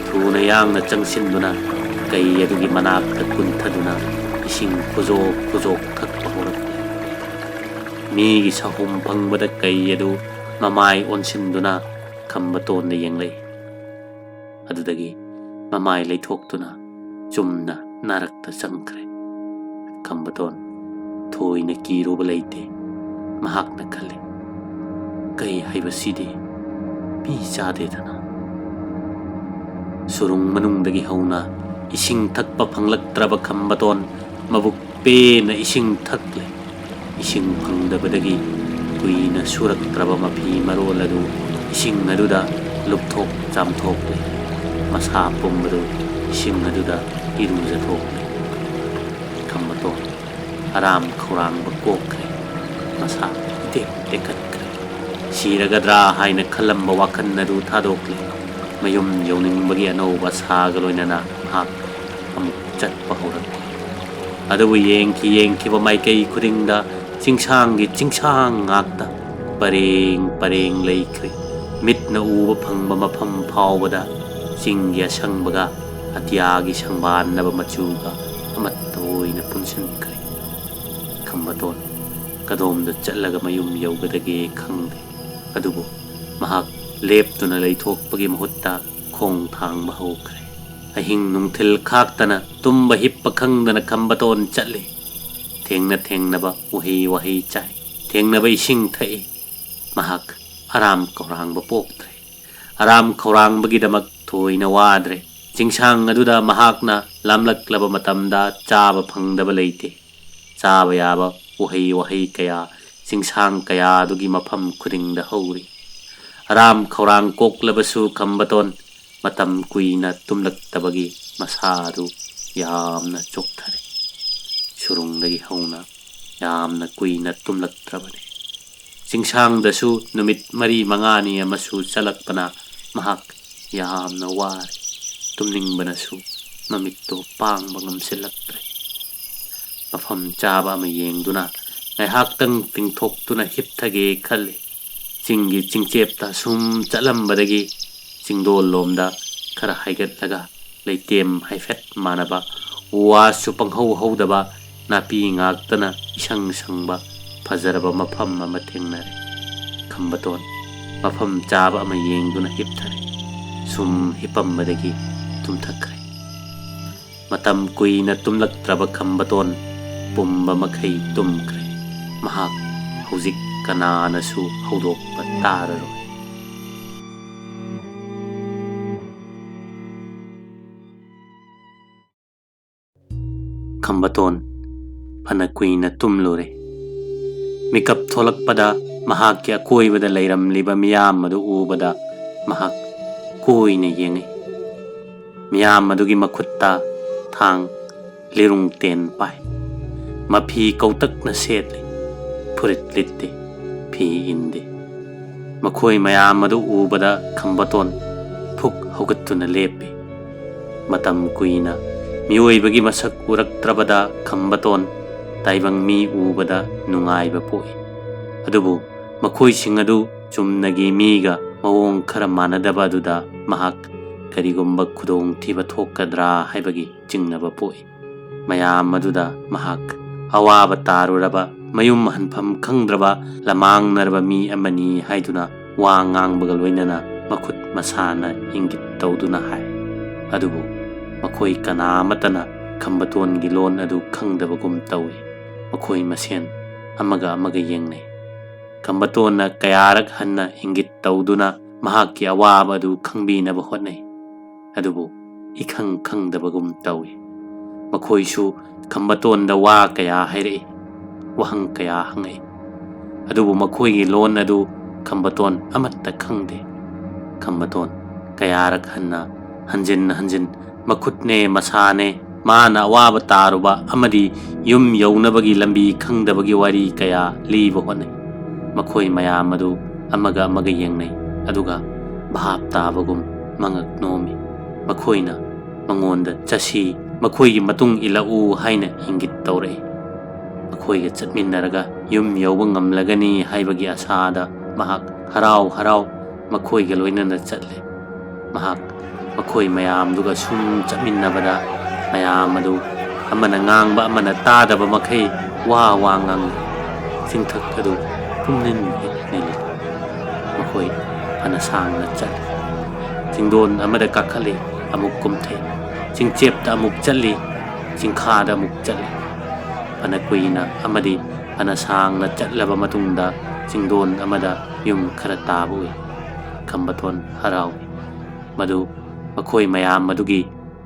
ꯊꯨꯅ ꯌꯥꯡꯅ ꯆꯪꯁꯤꯟꯗꯨꯅ ꯀꯩ ꯑꯗꯨꯒꯤ ꯃꯅꯥꯛꯇ ꯀꯨꯟꯊꯗꯨꯅ ꯏꯁꯤꯡ ꯈꯨꯖꯣꯛ ꯈꯨꯖꯣꯛ ꯊꯛꯄ ꯍꯧꯔꯛꯂꯦ꯫ ꯃꯤꯒꯤ ꯁꯍꯨꯝ ꯐꯪꯕꯗ ꯀꯩ ꯑꯗꯨ ꯃꯃꯥꯏ ꯑꯣꯟꯁꯤꯟꯗꯨꯅ ꯈꯝꯕꯇꯣꯟꯗ ꯌꯦꯡꯂꯛꯏ꯫ ꯑꯗꯨꯗꯒꯤ ꯃꯃꯥꯏ ꯂꯩꯊꯣꯛꯇꯨꯅ ꯆꯨꯝꯅ ꯅꯥꯔꯛꯇ ꯆꯪꯈ꯭ꯔꯦ꯫ ꯈꯝꯕꯇꯣꯟ ꯊꯣꯏꯅ ꯀꯤꯔꯨꯕ ꯂꯩꯇꯦ꯫ ꯃꯍꯥꯛꯅ ꯈꯜꯂꯤ, "ꯀꯩ ꯍꯥꯏꯕꯁꯤꯗꯤ ꯃꯤ ꯆꯥꯗꯦꯗꯅ꯫" ꯁꯨꯔꯨꯡ ꯃꯅꯨꯡꯗꯒꯤ ꯍꯧꯅ ꯏꯁꯤꯡ ꯊꯛꯄ ꯐꯪꯂꯛꯇ꯭ꯔꯕ ꯈꯝꯕꯇꯣꯟ ꯃꯕꯨꯛ ꯄꯦꯟꯅ ꯏꯁꯤꯡ ꯊꯛꯂꯦ꯫ ꯏꯁꯤꯡ ꯐꯪꯗꯕꯗꯒꯤ ꯀꯨꯏꯅ ꯁꯨꯔꯛꯇ꯭ꯔꯕ ꯃꯐꯤ ꯃꯔꯣꯜ ꯑꯗꯨ ꯏꯁꯤꯡ ꯑꯗꯨꯗ ꯂꯨꯞꯊꯣꯛ ꯆꯥꯝꯊꯣꯛꯂꯦ꯫ ꯃꯁꯥ ꯄꯨꯝꯕꯗꯨ ꯏꯁꯤꯡ ꯑꯗꯨꯗ ꯏꯔꯨꯖꯊꯣꯛꯂꯦ꯫ ꯈꯝꯕꯇꯣꯟ ꯑꯔꯥꯝ ꯈꯧꯔꯥꯡꯕ ꯀꯣꯛꯈ꯭ꯔꯦ꯫ ꯃꯁꯥ ꯏꯇꯦꯛ ꯇꯦꯛꯈꯠꯈ꯭ꯔꯦ꯫ ꯁꯤꯔꯒꯗ꯭ꯔꯥ ꯍꯥꯏꯅ ꯈꯜꯂꯝꯕ ꯋꯥꯈꯜ ꯑꯗꯨ ꯊꯥꯗꯣꯛꯂꯦ꯫ ꯃꯌꯨꯝ ꯌꯧꯅꯤꯡꯕꯒꯤ ꯑꯅꯧꯕ ꯑꯁꯥꯒ ꯂꯣꯏꯅꯅ ꯃꯍꯥꯛ ꯑꯃꯨꯛ ꯆꯠꯄ ꯍꯧꯔꯛꯂꯦ꯫ ꯑꯗꯨꯕꯨ ꯌꯦꯡꯈꯤ ꯌꯦꯡꯈꯤꯕ ꯃꯥꯏꯀꯩ ꯈꯨꯗꯤꯡꯗ ꯆꯤꯡꯁꯥꯡꯒꯤ ꯆꯤꯡꯁꯥꯡ ꯉꯥꯛꯇ ꯄꯔꯦꯡ ꯄꯔꯦꯡ ꯂꯩꯈ꯭ꯔꯦ꯫ ꯃꯤꯠꯅ ꯎꯕ ꯐꯪꯕ ꯃꯐꯝ ꯐꯥꯎꯕꯗ ꯆꯤꯡꯒꯤ ꯑꯁꯪꯕꯒ ꯑꯇꯤꯌꯥꯒꯤ ꯁꯪꯕꯥꯟꯅꯕ ꯃꯆꯨꯒ ꯑꯃꯠꯇ ꯑꯣꯏꯅ ꯄꯨꯟꯁꯤꯟꯈ꯭ꯔꯦ꯫ ꯈꯝꯕꯇꯣꯟ ꯀꯗꯣꯝꯗ ꯆꯠꯂꯒ ꯃꯌꯨꯝ ꯌꯧꯒꯗꯒꯦ ꯈꯪꯗꯦ꯫ ꯑꯗꯨꯕꯨ ꯃꯍꯥꯛ ꯂꯦꯞꯇꯨꯅ ꯂꯩꯊꯣꯛꯄꯒꯤ ꯃꯍꯨꯠꯇ ꯈꯣꯡ ꯊꯥꯡꯕ ꯍꯧꯈ꯭ꯔꯦ꯫ ꯑꯍꯤꯡ ꯅꯨꯡꯊꯤꯜ ꯈꯥꯛꯇꯅ ꯇꯨꯝꯕ ꯍꯤꯞꯄ ꯈꯪꯗꯅ ꯈꯝꯕꯇꯣꯟ ꯆꯠꯂꯤ꯫ ꯊꯦꯡꯅ ꯊꯦꯡꯅꯕ ꯎꯍꯩ ꯋꯥꯍꯩ ꯆꯥꯏ꯫ ꯊꯦꯡꯅꯕ ꯏꯁꯤꯡ ꯊꯛꯏ꯫ ꯃꯍꯥꯛ ꯑꯔꯥꯝ ꯈꯧꯔꯥꯡꯕ ꯄꯣꯛꯇ꯭ꯔꯦ꯫ ꯑꯔꯥꯝ ꯈꯧꯔꯥꯡꯕꯒꯤꯗꯃꯛ ꯊꯣꯏꯅ ꯋꯥꯗ꯭ꯔꯦ꯫ ꯆꯤꯡꯁꯥꯡ ꯑꯗꯨꯗ ꯃꯍꯥꯛꯅ ꯂꯥꯝꯂꯛꯂꯕ ꯃꯇꯝꯗ ꯆꯥꯕ ꯐꯪꯗꯕ ꯂꯩꯇꯦ꯫ ꯆꯥꯕ ꯌꯥꯕ ꯎꯍꯩ ꯋꯥꯍꯩ ꯀꯌꯥ ꯆꯤꯡꯁꯥꯡ ꯀꯌꯥꯗꯨꯒꯤ ꯃꯐꯝ ꯈꯨꯗꯤꯡꯗ ꯍꯧꯔꯤ꯫ ꯑꯔꯥꯝ ꯈꯧꯔꯥꯡ ꯀꯣꯛꯂꯕꯁꯨ ꯈꯝꯕꯇꯣꯟ ꯃꯇꯝ ꯀꯨꯏꯅ ꯇꯨꯝꯂꯛꯇꯕꯒꯤ ꯃꯁꯥ ꯑꯗꯨ ꯌꯥꯝꯅ ꯆꯣꯛꯊꯔꯦ꯫ ꯁꯨꯔꯨꯡꯗꯒꯤ ꯍꯧꯅ ꯌꯥꯝꯅ ꯀꯨꯏꯅ ꯇꯨꯝꯂꯛꯇ꯭ꯔꯕꯅꯤ꯫ ꯆꯤꯡꯁꯥꯡꯗꯁꯨ ꯅꯨꯃꯤꯠ ꯃꯔꯤ ꯃꯉꯥꯅꯤ ꯑꯃꯁꯨ ꯆꯠꯂꯛꯄꯅ ꯃꯍꯥꯛ ꯌꯥꯝꯅ ꯋꯥꯔꯦ꯫ ꯇꯨꯝꯅꯤꯡꯕꯅꯁꯨ ꯃꯃꯤꯠꯇꯨ ꯄꯥꯡꯕ ꯉꯝꯁꯤꯜꯂꯛꯇ꯭ꯔꯦ꯫ ꯃꯐꯝ ꯆꯥꯕ ꯑꯃ ꯌꯦꯡꯗꯨꯅ ꯉꯥꯏꯍꯥꯛꯇꯪ ꯇꯤꯡꯊꯣꯛꯇꯨꯅ ꯍꯤꯞꯊꯒꯦ ꯈꯜꯂꯤ꯫ ꯆꯤꯡꯒꯤ ꯆꯤꯡꯆꯦꯞꯇ ꯁꯨꯝ ꯆꯠꯂꯝꯕꯗꯒꯤ ꯆꯤꯡꯗꯣꯜ ꯂꯣꯝꯗ ꯈꯔ ꯍꯥꯏꯒꯠꯂꯒ ꯂꯩꯇꯦꯝ ꯍꯥꯏꯐꯦꯠ ꯃꯥꯟꯅꯕ, ꯎ ꯋꯥꯁꯨ ꯄꯪꯍꯧ ꯍꯧꯗꯕ, ꯅꯥꯄꯤ ꯉꯥꯛꯇꯅ ꯏꯁꯪ ꯁꯪꯕ ꯐꯖꯔꯕ ꯃꯐꯝ ꯑꯃ ꯊꯦꯡꯅꯔꯦ꯫ ꯈꯝꯕꯇꯣꯟ ꯃꯐꯝ ꯆꯥꯕ ꯑꯃ ꯌꯦꯡꯗꯨꯅ ꯍꯤꯞꯊꯔꯦ꯫ ꯁꯨꯝ ꯍꯤꯞꯄꯝꯕꯗꯒꯤ ꯇꯨꯝꯊꯈ꯭ꯔꯦ꯫ ꯃꯇꯝ ꯀꯨꯏꯅ ꯇꯨꯝꯂꯛꯇ꯭ꯔꯕ ꯈꯝꯕꯇꯣꯟ ꯄꯨꯝꯕ ꯃꯈꯩ ꯇꯨꯝꯈ꯭ꯔꯦ꯫ ꯃꯍꯥꯛ ꯍꯧꯖꯤꯛ ꯀꯅꯥꯅꯁꯨ ꯍꯧꯗꯣꯛꯄ ꯇꯥꯔꯔꯣꯏ꯫ ꯈꯝꯕꯇꯣꯟ ꯐꯅ ꯀꯨꯏꯅ ꯇꯨꯝꯂꯨꯔꯦ꯫ ꯃꯤꯀꯞ ꯊꯣꯛꯂꯛꯄꯗ ꯃꯍꯥꯛꯀꯤ ꯑꯀꯣꯏꯕꯗ ꯂꯩꯔꯝꯂꯤꯕ ꯃꯤꯌꯥꯝ ꯑꯗꯨ ꯎꯕꯗ ꯃꯍꯥꯛ ꯀꯣꯏꯅ ꯌꯦꯡꯉꯤ꯫ ꯃꯤꯌꯥꯝ ꯑꯗꯨꯒꯤ ꯃꯈꯨꯠꯇ ꯊꯥꯡ, ꯂꯤꯔꯨꯡ ꯇꯦꯟ ꯄꯥꯏ꯫ ꯃꯐꯤ ꯀꯧꯇꯛꯅ ꯁꯦꯠꯂꯤ, ꯐꯨꯔꯤꯠ ꯂꯤꯠꯇꯦ, ꯐꯤ ꯏꯟꯗꯦ꯫ ꯃꯈꯣꯏ ꯃꯌꯥꯝ ꯑꯗꯨ ꯎꯕꯗ ꯈꯝꯕꯇꯣꯟ ꯐꯨꯛ ꯍꯧꯒꯠꯇꯨꯅ ꯂꯦꯞꯄꯤ꯫ ꯃꯇꯝ ꯀꯨꯏꯅ ꯃꯤꯑꯣꯏꯕꯒꯤ ꯃꯁꯛ ꯎꯔꯛꯇ꯭ꯔꯕꯗ ꯈꯝꯕꯇꯣꯟ ꯇꯥꯏꯕꯪ ꯃꯤ ꯎꯕꯗ ꯅꯨꯡꯉꯥꯏꯕ ꯄꯣꯛꯏ꯫ ꯑꯗꯨꯕꯨ ꯃꯈꯣꯏꯁꯤꯡ ꯑꯗꯨ ꯆꯨꯝꯅꯒꯤ ꯃꯤꯒ ꯃꯑꯣꯡ ꯈꯔ ꯃꯥꯟꯅꯗꯕ ꯑꯗꯨꯗ ꯃꯍꯥꯛ ꯀꯔꯤꯒꯨꯝꯕ ꯈꯨꯗꯣꯡꯊꯤꯕ ꯊꯣꯛꯀꯗ꯭ꯔꯥ ꯍꯥꯏꯕꯒꯤ ꯆꯤꯡꯅꯕ ꯄꯣꯛꯏ꯫ ꯃꯌꯥꯝ ꯑꯗꯨꯗ ꯃꯍꯥꯛ ꯑꯋꯥꯕ ꯇꯥꯔꯨꯔꯕ, ꯃꯌꯨꯝ ꯍꯟꯐꯝ ꯈꯪꯗ꯭ꯔꯕ, ꯂꯃꯥꯡꯅꯔꯕ ꯃꯤ ꯑꯃꯅꯤ ꯍꯥꯏꯗꯨꯅ ꯋꯥ ꯉꯥꯡꯕꯒ ꯂꯣꯏꯅꯅ ꯃꯈꯨꯠ ꯃꯁꯥꯅ ꯏꯪꯒꯤꯠ ꯇꯧꯗꯨꯅ ꯍꯥꯏ꯫ ꯑꯗꯨꯕꯨ ꯃꯈꯣꯏ ꯀꯅꯥ ꯑꯃꯠꯇꯅ ꯈꯝꯕꯇꯣꯟꯒꯤ ꯂꯣꯟ ꯑꯗꯨ ꯈꯪꯗꯕꯒꯨꯝ ꯇꯧꯏ꯫ ꯃꯈꯣꯏ ꯃꯁꯦꯟ ꯑꯃꯒ ꯑꯃꯒ ꯌꯦꯡꯅꯩ꯫ ꯈꯝꯕꯇꯣꯟꯅ ꯀꯌꯥꯔꯛ ꯍꯟꯅ ꯏꯪꯒꯤꯠ ꯇꯧꯗꯨꯅ ꯃꯍꯥꯛꯀꯤ ꯑꯋꯥꯕ ꯑꯗꯨ ꯈꯪꯕꯤꯅꯕ ꯍꯣꯠꯅꯩ꯫ ꯑꯗꯨꯕꯨ ꯏꯈꯪ ꯈꯪꯗꯕꯒꯨꯝ ꯇꯧꯏ꯫ ꯃꯈꯣꯏꯁꯨ ꯈꯝꯕꯇꯣꯟꯗ ꯋꯥ ꯀꯌꯥ ꯍꯥꯏꯔꯛꯏ, ꯋꯥꯍꯪ ꯀꯌꯥ ꯍꯪꯉꯛꯏ꯫ ꯑꯗꯨꯕꯨ ꯃꯈꯣꯏꯒꯤ ꯂꯣꯟ ꯑꯗꯨ ꯈꯝꯕꯇꯣꯟ ꯑꯃꯠꯇ ꯈꯪꯗꯦ꯫ ꯈꯝꯕꯇꯣꯟ ꯀꯌꯥꯔꯛ ꯍꯟꯅ ꯍꯟꯖꯤꯟ ꯍꯟꯖꯤꯟ ꯃꯈꯨꯠꯅꯦ ꯃꯁꯥꯅꯦ ꯃꯥꯅ ꯑꯋꯥꯕ ꯇꯥꯔꯨꯕ ꯑꯃꯗꯤ ꯌꯨꯝ ꯌꯧꯅꯕꯒꯤ ꯂꯝꯕꯤ ꯈꯪꯗꯕꯒꯤ ꯋꯥꯔꯤ ꯀꯌꯥ ꯂꯤꯕ ꯍꯣꯠꯅꯩ꯫ ꯃꯈꯣꯏ ꯃꯌꯥꯝ ꯑꯗꯨ ꯑꯃꯒ ꯑꯃꯒ ꯌꯦꯡꯅꯩ, ꯑꯗꯨꯒ ꯚꯥꯞ ꯇꯥꯕꯒꯨꯝ ꯃꯉꯛ ꯅꯣꯝꯃꯤ꯫ ꯃꯈꯣꯏꯅ ꯃꯉꯣꯟꯗ "ꯆꯠꯁꯤ, ꯃꯈꯣꯏꯒꯤ ꯃꯇꯨꯡ ꯏꯜꯂꯛꯎ" ꯍꯥꯏꯅ ꯏꯪꯒꯤꯠ ꯇꯧꯔꯛꯏ꯫ ꯃꯈꯣꯏꯒ ꯆꯠꯃꯤꯟꯅꯔꯒ ꯌꯨꯝ ꯌꯧꯕ ꯉꯝꯂꯒꯅꯤ ꯍꯥꯏꯕꯒꯤ ꯑꯁꯥꯗ ꯃꯍꯥꯛ ꯍꯔꯥꯎ ꯍꯔꯥꯎ ꯃꯈꯣꯏꯒ ꯂꯣꯏꯅꯅ ꯆꯠꯂꯦ꯫ ꯃꯍꯥꯛ ꯃꯈꯣꯏ ꯃꯌꯥꯝꯗꯨꯒ ꯁꯨꯝ ꯆꯠꯃꯤꯟꯅꯕꯗ ꯃꯌꯥꯝ ꯑꯗꯨ ꯑꯃꯅ ꯉꯥꯡꯕ ꯑꯃꯅ ꯇꯥꯗꯕ ꯃꯈꯩ ꯋꯥ ꯋꯥ ꯉꯥꯡꯏ꯫ ꯆꯤꯡꯊꯛ ꯑꯗꯨ ꯄꯨꯝꯅꯤꯟ ꯍꯦꯛ ꯅꯤꯜꯂꯤ꯫ ꯃꯈꯣꯏ ꯐꯅ ꯁꯥꯡꯅ ꯆꯠꯂꯤ꯫ ꯆꯤꯡꯗꯣꯟ ꯑꯃꯗ ꯀꯥꯈꯠꯂꯤ, ꯑꯃꯨꯛ ꯀꯨꯝꯊꯩ꯫ ꯆꯤꯡꯆꯦꯞꯇ ꯑꯃꯨꯛ ꯆꯠꯂꯤ, ꯆꯤꯡꯈꯥꯗ ꯑꯃꯨꯛ ꯆꯠꯂꯤ꯫ ꯐꯅ ꯀꯨꯏꯅ ꯑꯃꯗꯤ ꯐꯅ ꯁꯥꯡꯅ ꯆꯠꯂꯕ ꯃꯇꯨꯡꯗ ꯆꯤꯡꯗꯣꯟ ꯑꯃꯗ ꯌꯨꯝ ꯈꯔ ꯇꯥꯕ ꯎꯏ꯫ ꯈꯝꯕꯇꯣꯟ ꯍꯔꯥꯎꯏ꯫ ꯃꯗꯨ ꯃꯈꯣꯏ ꯃꯌꯥꯝ ꯑꯗꯨꯒꯤ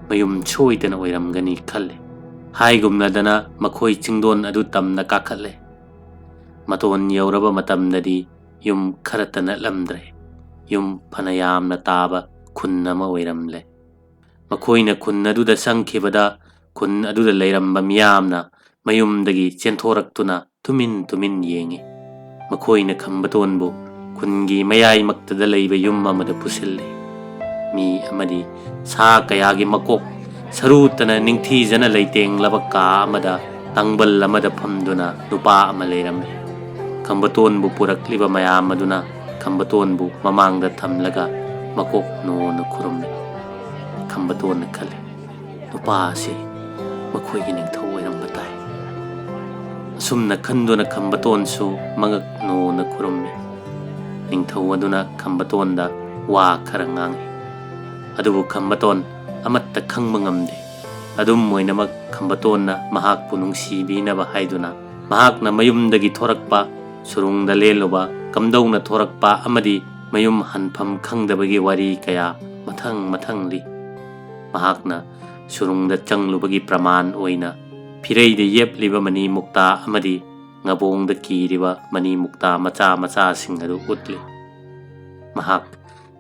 ꯃꯌꯨꯝ ꯁꯣꯏꯗꯅ ꯑꯣꯏꯔꯝꯒꯅꯤ ꯈꯜꯂꯤ꯫ ꯍꯥꯏꯒꯨꯝꯅꯗꯅ ꯃꯈꯣꯏ ꯆꯤꯡꯗꯣꯟ ꯑꯗꯨ ꯇꯝꯅ ꯀꯥꯈꯠꯂꯦ꯫ ꯃꯇꯣꯟ ꯌꯧꯔꯕ ꯃꯇꯝꯗꯗꯤ ꯌꯨꯝ ꯈꯔꯇ ꯅꯠꯂꯝꯗ꯭ꯔꯦ꯫ ꯌꯨꯝ ꯐꯅ ꯌꯥꯝꯅ ꯇꯥꯕ ꯈꯨꯟ ꯑꯃ ꯑꯣꯏꯔꯝꯂꯦ꯫ ꯃꯈꯣꯏꯅ ꯈꯨꯟ ꯑꯗꯨꯗ ꯆꯪꯈꯤꯕꯗ, ꯈꯨꯟ ꯑꯗꯨꯗ ꯂꯩꯔꯝꯕ ꯃꯤꯌꯥꯝꯅ ꯃꯌꯨꯝꯗꯒꯤ ꯆꯦꯟꯊꯣꯔꯛꯇꯨꯅ ꯇꯨꯃꯤꯟ ꯇꯨꯃꯤꯟ ꯌꯦꯡꯏ꯫ ꯃꯈꯣꯏꯅ ꯈꯝꯕꯇꯣꯟꯕꯨ ꯈꯨꯟꯒꯤ ꯃꯌꯥꯏꯃꯛꯇꯗ ꯂꯩꯕ ꯌꯨꯝ ꯑꯃꯗ ꯄꯨꯁꯤꯜꯂꯤ꯫ ꯃꯤ ꯑꯃꯗꯤ ꯁꯥ ꯀꯌꯥꯒꯤ ꯃꯀꯣꯛ ꯁꯔꯨꯇꯅ ꯅꯤꯡꯊꯤꯖꯅ ꯂꯩꯇꯦꯡꯂꯕ ꯀꯥ ꯑꯃꯗ ꯇꯥꯡꯕꯜ ꯑꯃꯗ ꯐꯝꯗꯨꯅ ꯅꯨꯄꯥ ꯑꯃ ꯂꯩꯔꯝꯃꯤ꯫ ꯈꯝꯕꯇꯣꯟꯕꯨ ꯄꯨꯔꯛꯂꯤꯕ ꯃꯌꯥꯝ ꯑꯗꯨꯅ ꯈꯝꯕꯇꯣꯟꯕꯨ ꯃꯃꯥꯡꯗ ꯊꯝꯂꯒ ꯃꯀꯣꯛ ꯅꯣꯟꯅ ꯈꯨꯔꯨꯝꯃꯤ꯫ ꯈꯝꯕꯇꯣꯟꯅ ꯈꯜꯂꯤ, "ꯅꯨꯄꯥ ꯑꯁꯤ ꯃꯈꯣꯏꯒꯤ ꯅꯤꯡꯊꯧ ꯑꯣꯏꯔꯝꯕ ꯇꯥꯏ"꯫ ꯑꯁꯨꯝꯅ ꯈꯟꯗꯨꯅ ꯈꯝꯕꯇꯣꯟꯁꯨ ꯃꯉꯛ ꯅꯣꯟꯅ ꯈꯨꯔꯨꯝꯃꯤ꯫ ꯅꯤꯡꯊꯧ ꯑꯗꯨꯅ ꯈꯝꯕꯇꯣꯟꯗ ꯋꯥ ꯈꯔ ꯉꯥꯡꯏ꯫ ꯑꯗꯨꯕꯨ ꯈꯝꯕꯇꯣꯟ ꯑꯃꯠꯇ ꯈꯪꯕ ꯉꯝꯗꯦ꯫ ꯑꯗꯨꯝ ꯑꯣꯏꯅꯃꯛ ꯈꯝꯕꯇꯣꯟꯅ ꯃꯍꯥꯛꯄꯨ ꯅꯨꯡꯁꯤꯕꯤꯅꯕ ꯍꯥꯏꯗꯨꯅ ꯃꯍꯥꯛꯅ ꯃꯌꯨꯝꯗꯒꯤ ꯊꯣꯔꯛꯄ, ꯁꯨꯔꯨꯡꯗ ꯂꯦꯜꯂꯨꯕ, ꯀꯝꯗꯧꯅ ꯊꯣꯔꯛꯄ ꯑꯃꯗꯤ ꯃꯌꯨꯝ ꯍꯟꯐꯝ ꯈꯪꯗꯕꯒꯤ ꯋꯥꯔꯤ ꯀꯌꯥ ꯃꯊꯪ ꯃꯊꯪ ꯂꯤ꯫ ꯃꯍꯥꯛꯅ ꯁꯨꯔꯨꯡꯗ ꯆꯪꯂꯨꯕꯒꯤ ꯄ꯭ꯔꯃꯥꯟ ꯑꯣꯏꯅ ꯐꯤꯔꯩꯗ ꯌꯦꯞꯂꯤꯕ ꯃꯅꯤ ꯃꯨꯛꯇꯥ ꯑꯃꯗꯤ ꯉꯕꯣꯡꯗ ꯀꯤꯔꯤꯕ ꯃꯅꯤ ꯃꯨꯛꯇꯥ ꯃꯆꯥ ꯃꯆꯥꯁꯤꯡ ꯑꯗꯨ ꯎꯠꯂꯤ꯫ ꯃꯍꯥꯛ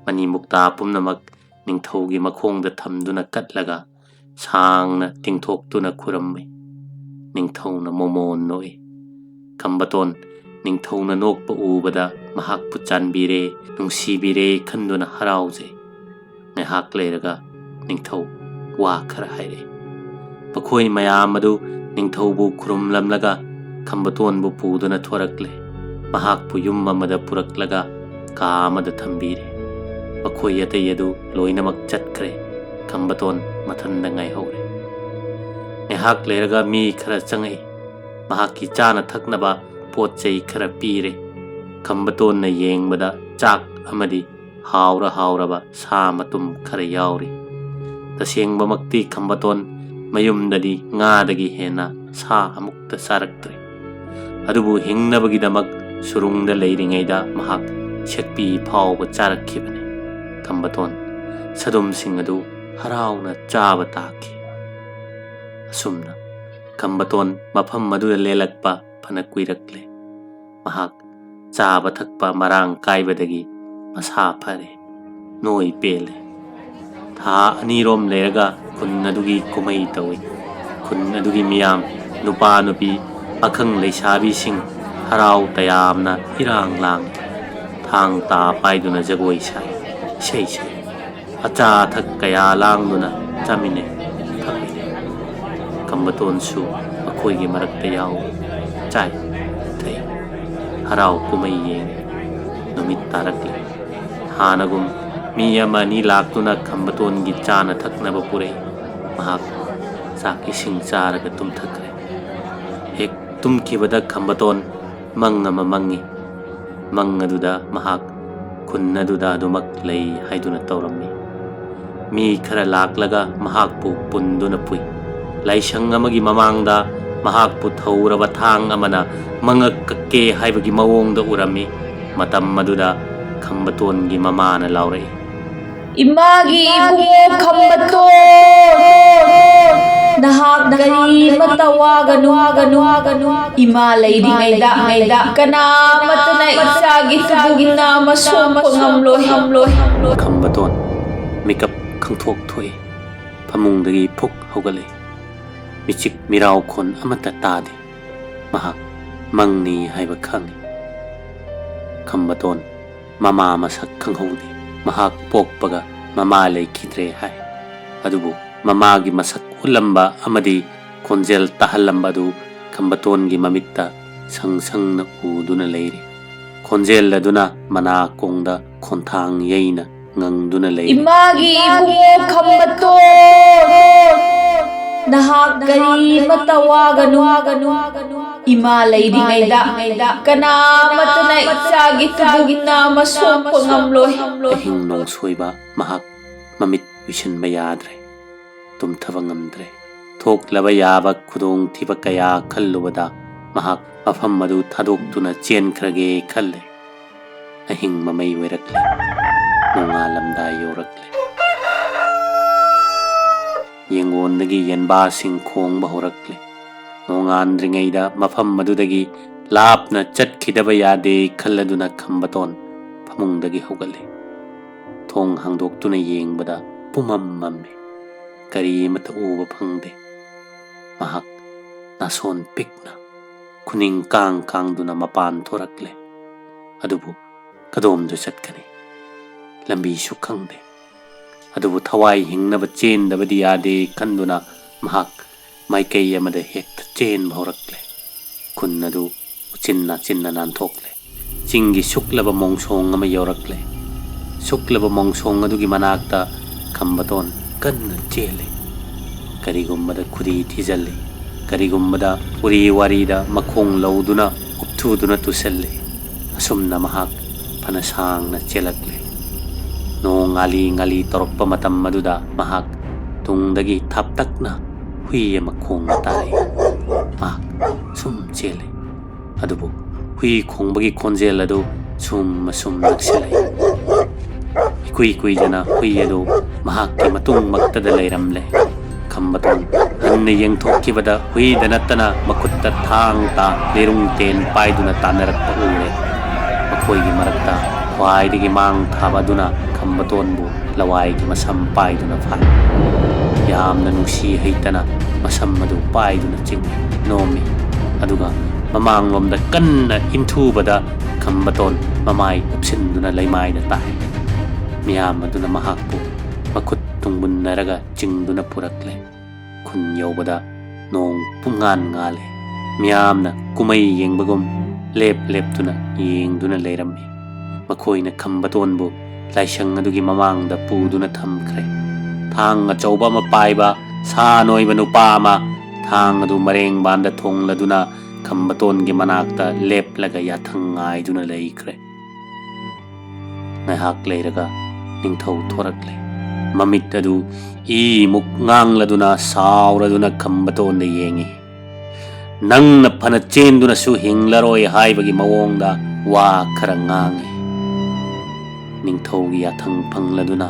ꯃꯅꯤ ꯃꯨꯛꯇꯥ ꯄꯨꯝꯅꯃꯛ ꯅꯤꯡꯊꯧꯒꯤ ꯃꯈꯣꯡꯗ ꯊꯝꯗꯨꯅ ꯀꯠꯂꯒ ꯁꯥꯡꯅ ꯇꯤꯡꯊꯣꯛꯇꯨꯅ ꯈꯨꯔꯝꯃꯤ꯫ ꯅꯤꯡꯊꯧꯅ ꯃꯣꯃꯣꯟ ꯅꯣꯛꯏ꯫ ꯈꯝꯕꯇꯣꯟ ꯅꯤꯡꯊꯧꯅ ꯅꯣꯛꯄ ꯎꯕꯗ ꯃꯍꯥꯛꯄꯨ ꯆꯥꯟꯕꯤꯔꯦ, ꯅꯨꯡꯁꯤꯕꯤꯔꯦ ꯈꯟꯗꯨꯅ ꯍꯔꯥꯎꯖꯩ꯫ ꯉꯥꯏꯍꯥꯛ ꯂꯩꯔꯒ ꯅꯤꯡꯊꯧ ꯋꯥ ꯈꯔ ꯍꯥꯏꯔꯛꯏ꯫ ꯃꯈꯣꯏ ꯃꯌꯥꯝ ꯑꯗꯨ ꯅꯤꯡꯊꯧꯕꯨ ꯈꯨꯔꯨꯝꯂꯝꯂꯒ ꯈꯝꯕꯇꯣꯟꯕꯨ ꯄꯨꯗꯨꯅ ꯊꯣꯔꯛꯂꯦ꯫ ꯃꯍꯥꯛꯄꯨ ꯌꯨꯝ ꯑꯃꯗ ꯄꯨꯔꯛꯂꯒ ꯀꯥ ꯑꯃꯗ ꯊꯝꯕꯤꯔꯦ꯫ ꯃꯈꯣꯏ ꯑꯇꯩ ꯑꯗꯨ ꯂꯣꯏꯅꯃꯛ ꯆꯠꯈ꯭ꯔꯦ꯫ ꯈꯝꯕꯇꯣꯟ ꯃꯊꯟꯗ ꯉꯥꯏꯍꯧꯔꯦ꯫ ꯉꯥꯏꯍꯥꯛ ꯂꯩꯔꯒ ꯃꯤ ꯈꯔ ꯆꯪꯉꯛꯏ꯫ ꯃꯍꯥꯛꯀꯤ ꯆꯥꯅ ꯊꯛꯅꯕ ꯄꯣꯠ ꯆꯩ ꯈꯔ ꯄꯤꯔꯦ꯫ ꯈꯝꯕꯇꯣꯟꯅ ꯌꯦꯡꯕꯗ ꯆꯥꯛ ꯑꯃꯗꯤ ꯍꯥꯎꯔ ꯍꯥꯎꯔꯕ ꯁꯥ ꯃꯇꯨꯝ ꯈꯔ ꯌꯥꯎꯔꯤ꯫ ꯇꯁꯦꯡꯕꯃꯛꯇꯤ ꯈꯝꯕꯇꯣꯟ ꯃꯌꯨꯝꯗꯗꯤ ꯉꯥꯗꯒꯤ ꯍꯦꯟꯅ ꯁꯥ ꯑꯃꯨꯛꯇ ꯆꯥꯔꯛꯇ꯭ꯔꯤ꯫ ꯑꯗꯨꯕꯨ ꯍꯤꯡꯅꯕꯒꯤꯗꯃꯛ ꯁꯨꯔꯨꯡꯗ ꯂꯩꯔꯤꯉꯩꯗ ꯃꯍꯥꯛ ꯁꯦꯛꯄꯤ ꯐꯥꯎꯕ ꯆꯥꯔꯛꯈꯤꯕꯅꯤ꯫ ꯈꯝꯕꯇꯣꯟ ꯁꯥꯗꯨꯝꯁꯤꯡ ꯑꯗꯨ ꯍꯔꯥꯎꯅ ꯆꯥꯕ ꯇꯥꯈꯤ꯫ ꯑꯁꯨꯝꯅ ꯈꯝꯕꯇꯣꯟ ꯃꯐꯝ ꯑꯗꯨꯗ ꯂꯦꯜꯂꯛꯄ ꯐꯅ ꯀꯨꯏꯔꯛꯂꯦ꯫ ꯃꯍꯥꯛ ꯆꯥꯕ ꯊꯛꯄ ꯃꯔꯥꯡ ꯀꯥꯏꯕꯗꯒꯤ ꯃꯁꯥ ꯐꯔꯦ, ꯅꯣꯏ ꯄꯦꯜꯂꯦ꯫ ꯊꯥ ꯑꯅꯤꯔꯣꯝ ꯂꯩꯔꯒ ꯈꯨꯟ ꯑꯗꯨꯒꯤ ꯀꯨꯝꯍꯩ ꯇꯧꯏ꯫ ꯈꯨꯟ ꯑꯗꯨꯒꯤ ꯃꯤꯌꯥꯝ, ꯅꯨꯄꯥ ꯅꯨꯄꯤ, ꯄꯥꯈꯪ ꯂꯩꯁꯥꯕꯤꯁꯤꯡ ꯍꯔꯥꯎ ꯇꯌꯥꯝꯅ ꯏꯔꯥꯡ ꯂꯥꯡꯏ꯫ ꯊꯥꯡ ꯇꯥ ꯄꯥꯏꯗꯨꯅ ꯖꯒꯣꯏ ꯁꯥꯏ, ꯏꯁꯩ ꯁꯛꯏ꯫ ꯑꯆꯥ ꯑꯊꯛ ꯀꯌꯥ ꯂꯥꯡꯗꯨꯅ ꯆꯥꯃꯤꯟꯅꯩ, ꯊꯛꯃꯤꯟꯅꯩ꯫ ꯈꯝꯕꯇꯣꯟꯁꯨ ꯃꯈꯣꯏꯒꯤ ꯃꯔꯛꯇ ꯌꯥꯎꯏ꯫ ꯆꯥꯏ, ꯊꯛꯏ, ꯍꯔꯥꯎ ꯀꯨꯝꯍꯩ ꯌꯦꯡꯏ꯫ ꯅꯨꯃꯤꯠ ꯇꯥꯔꯛꯂꯦ꯫ ꯍꯥꯟꯅꯒꯨꯝ ꯃꯤ ꯑꯃ ꯑꯅꯤ ꯂꯥꯛꯇꯨꯅ ꯈꯝꯕꯇꯣꯟꯒꯤ ꯆꯥꯅ ꯊꯛꯅꯕ ꯄꯨꯔꯛꯏ꯫ ꯃꯍꯥꯛ ꯆꯥꯛ ꯏꯁꯤꯡ ꯆꯥꯔꯒ ꯇꯨꯝꯊꯈ꯭ꯔꯦ꯫ ꯍꯦꯛ ꯇꯨꯝꯈꯤꯕꯗ ꯈꯝꯕꯇꯣꯟ ꯃꯪ ꯑꯃ ꯃꯪꯉꯤ꯫ ꯃꯪ ꯑꯗꯨꯗ ꯃꯍꯥꯛ ꯈꯨꯟ ꯑꯗꯨꯗ ꯑꯗꯨꯃꯛ ꯂꯩ ꯍꯥꯏꯗꯨꯅ ꯇꯧꯔꯝꯃꯤ꯫ ꯃꯤ ꯈꯔ ꯂꯥꯛꯂꯒ ꯃꯍꯥꯛꯄꯨ ꯄꯨꯟꯗꯨꯅ ꯄꯨꯏ꯫ ꯂꯥꯏꯁꯪ ꯑꯃꯒꯤ ꯃꯃꯥꯡꯗ ꯃꯍꯥꯛꯄꯨ ꯊꯧꯔꯕ ꯊꯥꯡ ꯑꯃꯅ ꯃꯉꯛ ꯀꯛꯀꯦ ꯍꯥꯏꯕꯒꯤ ꯃꯑꯣꯡꯗ ꯎꯔꯝꯃꯤ꯫ ꯃꯇꯝ ꯑꯗꯨꯗ ꯈꯝꯕꯇꯣꯟꯒꯤ ꯃꯃꯥꯅ ꯂꯥꯎꯔꯛꯏ, "ꯏꯃꯥꯒꯤ ꯏꯕꯨꯡꯉꯣ ꯈꯝꯕꯇꯣꯟ, ꯅꯍꯥꯛ ꯀꯔꯤꯃꯠꯇ ꯋꯥꯒꯅꯨ, ꯋꯥꯒꯅꯨ, ꯋꯥꯒꯅꯨ꯫ ꯏꯃꯥ ꯂꯩꯔꯤꯉꯩꯗ ꯀꯅꯥꯃꯠꯇꯅ ꯏꯆꯥꯒꯤ ꯇꯨꯒꯨꯝꯅ ꯃꯁꯣꯛꯄ ꯉꯝꯂꯣꯏ, ꯉꯝꯂꯣꯏ꯫" ꯈꯝꯕꯇꯣꯟ ꯃꯤꯀꯞ ꯈꯪꯊꯣꯛ ꯊꯣꯛꯏ꯫ ꯐꯃꯨꯡꯗꯒꯤ ꯐꯨꯛ ꯍꯧꯒꯠꯂꯛꯏ꯫ ꯃꯤꯆꯤꯛ ꯃꯤꯔꯥꯎꯈꯣꯟ ꯑꯃꯠꯇ ꯇꯥꯗꯦ꯫ ꯃꯍꯥꯛ ꯃꯪꯅꯤ ꯍꯥꯏꯕ ꯈꯪꯏ꯫ ꯈꯝꯕꯇꯣꯟ ꯃꯃꯥ ꯃꯁꯛ ꯈꯪꯍꯧꯗꯦ꯫ ꯃꯍꯥꯛ ꯄꯣꯛꯄꯒ ꯃꯃꯥ ꯂꯩꯈꯤꯗ꯭ꯔꯦ ꯍꯥꯏ꯫ ꯑꯗꯨꯕꯨ ꯃꯃꯥꯒꯤ ꯃꯁꯛ ꯎꯠꯂꯝꯕ ꯑꯃꯗꯤ ꯈꯣꯟꯖꯦꯜ ꯇꯥꯍꯜꯂꯝꯕ ꯑꯗꯨ ꯈꯝꯕꯇꯣꯟꯒꯤ ꯃꯃꯤꯠꯇ ꯁꯪ ꯁꯪꯅ ꯎꯗꯨꯅ ꯂꯩꯔꯤ꯫ ꯈꯣꯟꯖꯦꯜ ꯑꯗꯨꯅ ꯃꯅꯥꯀꯣꯡꯗ ꯈꯣꯟꯊꯥꯡ ꯌꯩꯅ ꯉꯪꯗꯨꯅ ꯂꯩꯔꯤ꯫ "ꯏꯃꯥꯒꯤ ꯏꯕꯨꯡꯉꯣ ꯈꯝꯕꯇꯣꯟ, ꯅꯍꯥꯛ ꯀꯔꯤꯃꯠꯇ ꯋꯥꯒꯅꯨ, ꯋꯥꯒꯅꯨ꯫ ꯏꯃꯥ ꯂꯩꯔꯤꯉꯩꯗ ꯀꯅꯥꯃꯠꯇꯅ ꯏꯆꯥꯒꯤ ꯇꯨꯒꯨꯝꯅ ꯃꯁꯣꯛꯄ ꯉꯝꯂꯣꯏ꯫" ꯑꯍꯤꯡ ꯅꯣꯡꯁꯣꯏꯕ ꯃꯍꯥꯛ ꯃꯃꯤꯠ ꯎꯏꯁꯤꯟꯕ ꯌꯥꯗ꯭ꯔꯦ꯫ ꯇꯨꯝꯊꯕ ꯉꯝꯗ꯭ꯔꯦ꯫ ꯊꯣꯛꯂꯕ ꯌꯥꯕ ꯈꯨꯗꯣꯡꯊꯤꯕ ꯀꯌꯥ ꯈꯜꯂꯨꯕꯗ ꯃꯍꯥꯛ ꯃꯐꯝ ꯑꯗꯨ ꯊꯥꯗꯣꯛꯇꯨꯅ ꯆꯦꯟꯈ꯭ꯔꯒꯦ ꯈꯜꯂꯦ꯫ ꯑꯍꯤꯡ ꯃꯃꯩ ꯑꯣꯏꯔꯛꯂꯦ꯫ ꯅꯣꯡꯉꯥꯜꯂꯝꯗꯥꯏ ꯌꯧꯔꯛꯂꯦ꯫ ꯌꯦꯡꯒꯣꯟꯗꯒꯤ ꯌꯦꯟꯕꯥꯁꯤꯡ ꯈꯣꯡꯕ ꯍꯧꯔꯛꯂꯦ꯫ ꯅꯣꯡꯉꯥꯟꯗ꯭ꯔꯤꯉꯩꯗ ꯃꯐꯝ ꯑꯗꯨꯗꯒꯤ ꯂꯥꯞꯅ ꯆꯠꯈꯤꯗꯕ ꯌꯥꯗꯦ ꯈꯜꯂꯗꯨꯅ ꯈꯝꯕꯇꯣꯟ ꯐꯃꯨꯡꯗꯒꯤ ꯍꯧꯒꯠꯂꯦ꯫ ꯊꯣꯡ ꯍꯥꯡꯗꯣꯛꯇꯨꯅ ꯌꯦꯡꯕꯗ ꯄꯨꯝꯃꯝ ꯃꯝꯃꯤ꯫ ꯀꯔꯤ ꯑꯃꯠꯇ ꯎꯕ ꯐꯪꯗꯦ꯫ ꯃꯍꯥꯛ ꯅꯥꯁꯣꯟ ꯄꯤꯛꯅ ꯈꯨꯅꯤꯡ ꯀꯥꯡ ꯀꯥꯡꯗꯨꯅ ꯃꯄꯥꯟ ꯊꯣꯔꯛꯂꯦ꯫ ꯑꯗꯨꯕꯨ ꯀꯗꯣꯝꯗ ꯆꯠꯀꯅꯤ? ꯂꯝꯕꯤꯁꯨ ꯈꯪꯗꯦ꯫ ꯑꯗꯨꯕꯨ ꯊꯋꯥꯏ ꯍꯤꯡꯅꯕ ꯆꯦꯟꯗꯕꯗꯤ ꯌꯥꯗꯦ ꯈꯟꯗꯨꯅ ꯃꯍꯥꯛ ꯃꯥꯏꯀꯩ ꯑꯃꯗ ꯍꯦꯛꯇ ꯆꯦꯟꯕ ꯍꯧꯔꯛꯂꯦ꯫ ꯈꯨꯟ ꯑꯗꯨ ꯎꯆꯤꯟ ꯅꯥꯆꯤꯟꯅ ꯅꯥꯟꯊꯣꯛꯂꯦ꯫ ꯆꯤꯡꯒꯤ ꯁꯨꯛꯂꯕ ꯃꯣꯡꯁꯣꯡ ꯑꯃ ꯌꯧꯔꯛꯂꯦ꯫ ꯁꯨꯛꯂꯕ ꯃꯣꯡꯁꯣꯡ ꯑꯗꯨꯒꯤ ꯃꯅꯥꯛꯇ ꯈꯝꯕꯇꯣꯟ ꯀꯟꯅ ꯆꯦꯜꯂꯤ꯫ ꯀꯔꯤꯒꯨꯝꯕꯗ ꯈꯨꯗꯤ ꯊꯤꯖꯤꯜꯂꯤ, ꯀꯔꯤꯒꯨꯝꯕꯗ ꯎꯔꯤ ꯋꯥꯔꯤꯗ ꯃꯈꯣꯡ ꯂꯧꯗꯨꯅ ꯎꯞꯊꯨꯗꯨꯅ ꯇꯨꯁꯤꯜꯂꯤ꯫ ꯑꯁꯨꯝꯅ ꯃꯍꯥꯛ ꯐꯅ ꯁꯥꯡꯅ ꯆꯦꯜꯂꯛꯂꯦ꯫ ꯅꯣꯡ ꯉꯥꯂꯤ ꯉꯥꯂꯤ ꯇꯧꯔꯛꯄ ꯃꯇꯝ ꯑꯗꯨꯗ ꯃꯍꯥꯛ ꯇꯨꯡꯗꯒꯤ ꯊꯥꯞꯇꯛꯅ ꯍꯨꯏ ꯑꯃ ꯈꯣꯡꯕ ꯇꯥꯔꯛꯏ꯫ ꯃꯍꯥꯛ ꯁꯨꯝ ꯆꯦꯜꯂꯤ꯫ ꯑꯗꯨꯕꯨ ꯍꯨꯏ ꯈꯣꯡꯕꯒꯤ ꯈꯣꯟꯖꯦꯜ ꯑꯗꯨ ꯁꯨꯝ ꯑꯁꯨꯝ ꯅꯛꯁꯤꯜꯂꯛꯏ꯫ ꯏꯀꯨꯏ ꯀꯨꯏꯗꯅ ꯍꯨꯏ ꯑꯗꯨ ꯃꯍꯥꯛꯀꯤ ꯃꯇꯨꯡꯃꯛꯇꯗ ꯂꯩꯔꯝꯂꯦ꯫ ꯈꯝꯕꯇꯣꯟ ꯍꯟꯅ ꯌꯦꯡꯊꯣꯛꯈꯤꯕꯗ ꯍꯨꯏꯗ ꯅꯠꯇꯅ ꯃꯈꯨꯠꯇ ꯊꯥꯡ ꯇꯥ ꯂꯤꯔꯨꯡ ꯇꯦꯟ ꯄꯥꯏꯗꯨꯅ ꯇꯥꯟꯅꯔꯛꯄ ꯎꯔꯦ꯫ ꯃꯈꯣꯏꯒꯤ ꯃꯔꯛꯇ ꯈ꯭ꯋꯥꯏꯗꯒꯤ ꯃꯥꯡ ꯊꯥꯕ ꯑꯗꯨꯅ ꯈꯝꯕꯇꯣꯟꯕꯨ ꯂꯋꯥꯏꯒꯤ ꯃꯁꯝ ꯄꯥꯏꯗꯨꯅ ꯐꯥꯏ꯫ ꯌꯥꯝꯅ ꯅꯨꯡꯁꯤ ꯍꯩꯇꯅ ꯃꯁꯝ ꯑꯗꯨ ꯄꯥꯏꯗꯨꯅ ꯆꯤꯡꯏ, ꯅꯣꯝꯃꯤ꯫ ꯑꯗꯨꯒ ꯃꯃꯥꯡꯂꯣꯝꯗ ꯀꯟꯅ ꯏꯟꯊꯨꯕꯗ ꯈꯝꯕꯇꯣꯟ ꯃꯃꯥꯏ ꯎꯞꯁꯤꯟꯗꯨꯅ ꯂꯩꯃꯥꯏꯗ ꯇꯥꯏ꯫ ꯃꯤꯌꯥꯝ ꯑꯗꯨꯅ ꯃꯍꯥꯛꯄꯨ ꯃꯈꯨꯠ ꯇꯨꯡꯕꯨꯟꯅꯔꯒ ꯆꯤꯡꯗꯨꯅ ꯄꯨꯔꯛꯂꯦ꯫ ꯈꯨꯟ ꯌꯧꯕꯗ ꯅꯣꯡ ꯄꯨꯡꯉꯥꯟ ꯉꯥꯜꯂꯦ꯫ ꯃꯤꯌꯥꯝꯅ ꯀꯨꯝꯍꯩ ꯌꯦꯡꯕꯒꯨꯝ ꯂꯦꯞ ꯂꯦꯞꯇꯨꯅ ꯌꯦꯡꯗꯨꯅ ꯂꯩꯔꯝꯃꯤ꯫ ꯃꯈꯣꯏꯅ ꯈꯝꯕꯇꯣꯟꯕꯨ ꯂꯥꯏꯁꯪ ꯑꯗꯨꯒꯤ ꯃꯃꯥꯡꯗ ꯄꯨꯗꯨꯅ ꯊꯝꯈ꯭ꯔꯦ꯫ ꯊꯥꯡ ꯑꯆꯧꯕ ꯑꯃ ꯄꯥꯏꯕ ꯁꯥ ꯅꯣꯏꯕ ꯅꯨꯄꯥ ꯑꯃ ꯊꯥꯡ ꯑꯗꯨ ꯃꯔꯦꯡꯕꯥꯟꯗ ꯊꯣꯡꯂꯗꯨꯅ ꯈꯝꯕꯇꯣꯟꯒꯤ ꯃꯅꯥꯛꯇ ꯂꯦꯞꯂꯒ ꯌꯥꯊꯪ ꯉꯥꯏꯗꯨꯅ ꯂꯩꯈ꯭ꯔꯦ꯫ ꯉꯥꯏꯍꯥꯛ ꯂꯩꯔꯒ ꯅꯤꯡꯊꯧ ꯊꯣꯔꯛꯂꯦ꯫ ꯃꯃꯤꯠ ꯑꯗꯨ ꯏꯃꯨꯛ ꯉꯥꯡꯂꯗꯨꯅ ꯁꯥꯎꯔꯗꯨꯅ ꯈꯝꯕꯇꯣꯟꯗ ꯌꯦꯡꯏ꯫ "ꯅꯪꯅ ꯐꯅ ꯆꯦꯟꯗꯨꯅꯁꯨ ꯍꯤꯡꯂꯔꯣꯏ" ꯍꯥꯏꯕꯒꯤ ꯃꯑꯣꯡꯗ ꯋꯥ ꯈꯔ ꯉꯥꯡꯏ꯫ ꯅꯤꯡꯊꯧꯒꯤ ꯌꯥꯊꯪ ꯐꯪꯂꯗꯨꯅ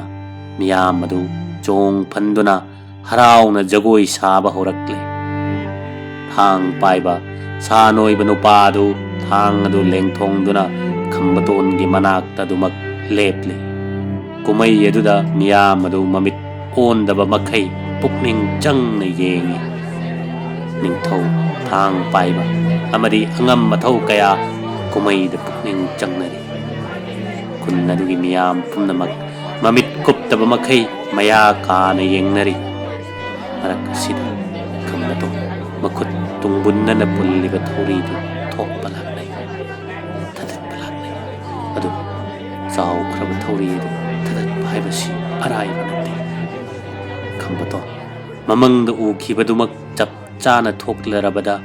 ꯃꯤꯌꯥꯝ ꯑꯗꯨ ꯆꯣꯡ ꯐꯟꯗꯨꯅ ꯍꯔꯥꯎꯅ ꯖꯒꯣꯏ ꯁꯥꯕ ꯍꯧꯔꯛꯂꯦ꯫ ꯊꯥꯡ ꯄꯥꯏꯕ ꯁꯥ ꯅꯣꯏꯕ ꯅꯨꯄꯥ ꯑꯗꯨ ꯊꯥꯡ ꯑꯗꯨ ꯂꯦꯡꯊꯣꯡꯗꯨꯅ ꯈꯝꯕꯇꯣꯟꯒꯤ ꯃꯅꯥꯛꯇ ꯑꯗꯨꯃꯛ ꯂꯦꯞꯂꯤ꯫ ꯀꯨꯝꯍꯩ ꯑꯗꯨꯗ ꯃꯤꯌꯥꯝ ꯑꯗꯨ ꯃꯃꯤꯠ ꯑꯣꯟꯗꯕ ꯃꯈꯩ ꯄꯨꯛꯅꯤꯡ ꯆꯪꯅ ꯌꯦꯡꯏ꯫ ꯅꯤꯡꯊꯧ, ꯊꯥꯡ ꯄꯥꯏꯕ ꯑꯃꯗꯤ ꯑꯉꯝ ꯑꯊꯧ ꯀꯌꯥ ꯀꯨꯝꯍꯩꯗ ꯄꯨꯛꯅꯤꯡ ꯆꯪꯅꯔꯤ꯫ ꯈꯨꯟ ꯑꯗꯨꯒꯤ ꯃꯤꯌꯥꯝ ꯄꯨꯝꯅꯃꯛ ꯃꯃꯤꯠ ꯀꯨꯞꯇꯕ ꯃꯈꯩ ꯃꯌꯥ ꯀꯥꯅ ꯌꯦꯡꯅꯔꯤ꯫ ꯃꯔꯛ ꯑꯁꯤꯗ ꯈꯝꯕꯇꯣꯟ ꯃꯈꯨꯠ ꯇꯨꯡꯕꯨꯟꯅꯅ ꯄꯨꯜꯂꯤꯕ ꯊꯧꯔꯤꯗꯨ ꯊꯣꯛꯄ ꯂꯥꯛꯅꯩ, ꯊꯥꯗꯠꯄ ꯂꯥꯛꯅꯩ꯫ ꯑꯗꯨꯕꯨ ꯆꯥꯎꯈ꯭ꯔꯕ ꯊꯧꯔꯤ ꯑꯗꯨ ꯊꯥꯗꯠꯄ ꯍꯥꯏꯕꯁꯤ ꯑꯔꯥꯏꯕ ꯅꯠꯇꯦ꯫ ꯈꯝꯕꯇꯣꯟ ꯃꯃꯪꯗ ꯎꯈꯤꯕꯗꯨꯃꯛ ꯆꯞ ꯆꯥꯅ ꯊꯣꯛꯂꯔꯕꯗ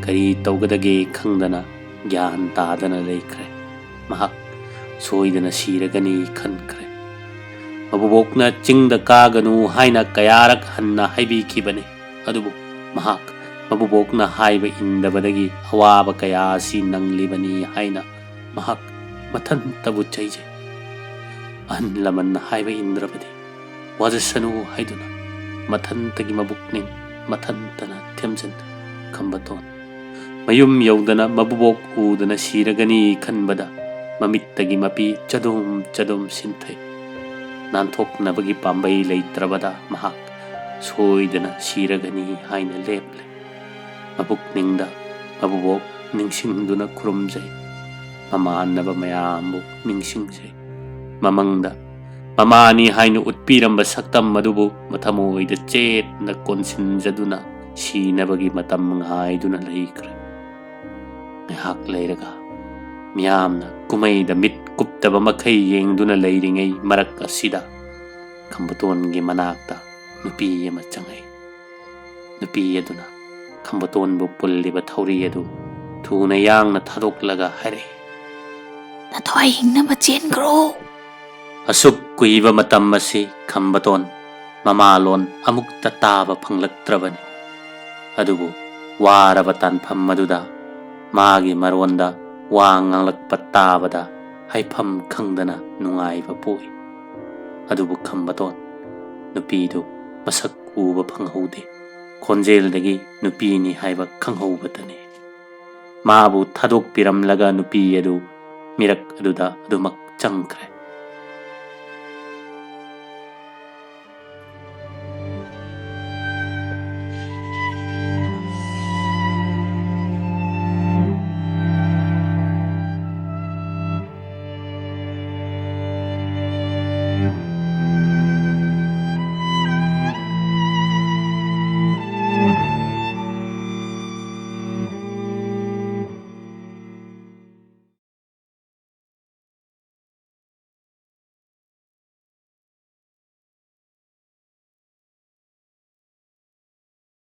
ꯀꯔꯤ ꯇꯧꯒꯗꯒꯦ ꯈꯪꯗꯅ ꯒ꯭ꯌꯥꯟ ꯇꯥꯗꯅ ꯂꯩꯈ꯭ꯔꯦ꯫ ꯃꯍꯥꯛ ꯁꯣꯏꯗꯅ ꯁꯤꯔꯒꯅꯤ ꯈꯟꯈ꯭ꯔꯦ꯫ ꯃꯕꯨꯕꯣꯛꯅ ꯆꯤꯡꯗ ꯀꯥꯒꯅꯨ ꯍꯥꯏꯅ ꯀꯌꯥꯔꯛ ꯍꯟꯅ ꯍꯥꯏꯕꯤꯈꯤꯕꯅꯤ꯫ ꯑꯗꯨꯕꯨ ꯃꯍꯥꯛ ꯃꯕꯨꯕꯣꯛꯅ ꯍꯥꯏꯕ ꯏꯟꯗꯕꯗꯒꯤ ꯑꯋꯥꯕ ꯀꯌꯥ ꯑꯁꯤ ꯅꯪꯂꯤꯕꯅꯤ ꯍꯥꯏꯅ ꯃꯍꯥꯛ ꯃꯊꯟꯇꯕꯨ ꯆꯩꯖꯩ꯫ ꯑꯍꯜ ꯂꯃꯟꯅ ꯍꯥꯏꯕ ꯏꯟꯗ꯭ꯔꯕꯗꯤ ꯋꯥꯖꯁꯅꯨ ꯍꯥꯏꯗꯨꯅ ꯃꯊꯟꯇꯒꯤ ꯃꯕꯨꯛꯅꯤꯡ ꯃꯊꯟꯇꯅ ꯊꯦꯝꯖꯤꯟ ꯈꯝꯕꯇꯣꯟ ꯃꯌꯨꯝ ꯌꯧꯗꯅ ꯃꯕꯨꯕꯣꯛ ꯎꯗꯅ ꯁꯤꯔꯒꯅꯤ ꯈꯟꯕꯗ ꯃꯃꯤꯠꯇꯒꯤ ꯃꯄꯤ ꯆꯗꯨꯝ ꯆꯗꯨꯝ ꯁꯤꯟꯊꯩ꯫ ꯅꯥꯟꯊꯣꯛꯅꯕꯒꯤ ꯄꯥꯝꯕꯩ ꯂꯩꯇ꯭ꯔꯕꯗ ꯃꯍꯥꯛ ꯁꯣꯏꯗꯅ ꯁꯤꯔꯒꯅꯤ ꯍꯥꯏꯅ ꯂꯦꯞꯂꯦ꯫ ꯃꯕꯨꯛꯅꯤꯡꯗ ꯃꯕꯨꯕꯣꯛ ꯅꯤꯡꯁꯤꯡꯗꯨꯅ ꯈꯨꯔꯨꯝꯖꯩ꯫ ꯃꯃꯥꯟꯅꯕ ꯃꯌꯥꯝꯕꯨ ꯅꯤꯡꯁꯤꯡꯖꯩ꯫ ꯃꯃꯪꯗ ꯃꯃꯥꯅꯤ ꯍꯥꯏꯅ ꯎꯠꯄꯤꯔꯝꯕ ꯁꯛꯇꯝ ꯑꯗꯨꯕꯨ ꯃꯊꯃꯣꯏꯗ ꯆꯦꯠꯅ ꯀꯣꯟꯁꯤꯟꯖꯗꯨꯅ ꯁꯤꯅꯕꯒꯤ ꯃꯇꯝ ꯉꯥꯏꯗꯨꯅ ꯂꯩꯈ꯭ꯔꯦ꯫ ꯉꯥꯏꯍꯥꯛ ꯂꯩꯔꯒ ꯃꯤꯌꯥꯝꯅ ꯀꯨꯝꯍꯩꯗ ꯃꯤꯠ ꯀꯨꯞꯇꯕ ꯃꯈꯩ ꯌꯦꯡꯗꯨꯅ ꯂꯩꯔꯤꯉꯩ ꯃꯔꯛ ꯑꯁꯤꯗ ꯈꯝꯕꯇꯣꯟꯒꯤ ꯃꯅꯥꯛꯇ ꯅꯨꯄꯤ ꯑꯃ ꯆꯪꯉꯛꯏ꯫ ꯅꯨꯄꯤ ꯑꯗꯨꯅ ꯈꯝꯕꯇꯣꯟꯕꯨ ꯄꯨꯜꯂꯤꯕ ꯊꯧꯔꯤ ꯑꯗꯨ ꯊꯨꯅ ꯌꯥꯡꯅ ꯊꯥꯗꯣꯛꯂꯒ ꯍꯥꯏꯔꯛꯏ, "ꯅꯊ꯭ꯋꯥꯏ ꯍꯤꯡꯅꯕ ꯆꯦꯟꯈ꯭ꯔꯣ!" ꯑꯁꯨꯛ ꯀꯨꯏꯕ ꯃꯇꯝ ꯑꯁꯤ ꯈꯝꯕꯇꯣꯟ ꯃꯃꯥꯂꯣꯟ ꯑꯃꯨꯛꯇ ꯇꯥꯕ ꯐꯪꯂꯛꯇ꯭ꯔꯕꯅꯤ꯫ ꯑꯗꯨꯕꯨ ꯋꯥꯔꯕ ꯇꯥꯟꯐꯝ ꯑꯗꯨꯗ ꯃꯥꯒꯤ ꯃꯔꯣꯟꯗ ꯋꯥ ꯉꯥꯡꯂꯛꯄ ꯇꯥꯕꯗ ꯍꯥꯏꯐꯝ ꯈꯪꯗꯅ ꯅꯨꯡꯉꯥꯏꯕ ꯄꯣꯛꯏ꯫ ꯑꯗꯨꯕꯨ ꯈꯝꯕꯇꯣꯟ ꯅꯨꯄꯤꯗꯨ ꯃꯁꯛ ꯎꯕ ꯐꯪꯍꯧꯗꯦ꯫ ꯈꯣꯟꯖꯦꯜꯗꯒꯤ ꯅꯨꯄꯤꯅꯤ ꯍꯥꯏꯕ ꯈꯪꯍꯧꯕꯇꯅꯤ꯫ ꯃꯥꯕꯨ ꯊꯥꯗꯣꯛꯄꯤꯔꯝꯂꯒ ꯅꯨꯄꯤ ꯑꯗꯨ ꯃꯤꯔꯛ ꯑꯗꯨꯗ ꯑꯗꯨꯃꯛ ꯆꯪꯈ꯭ꯔꯦ꯫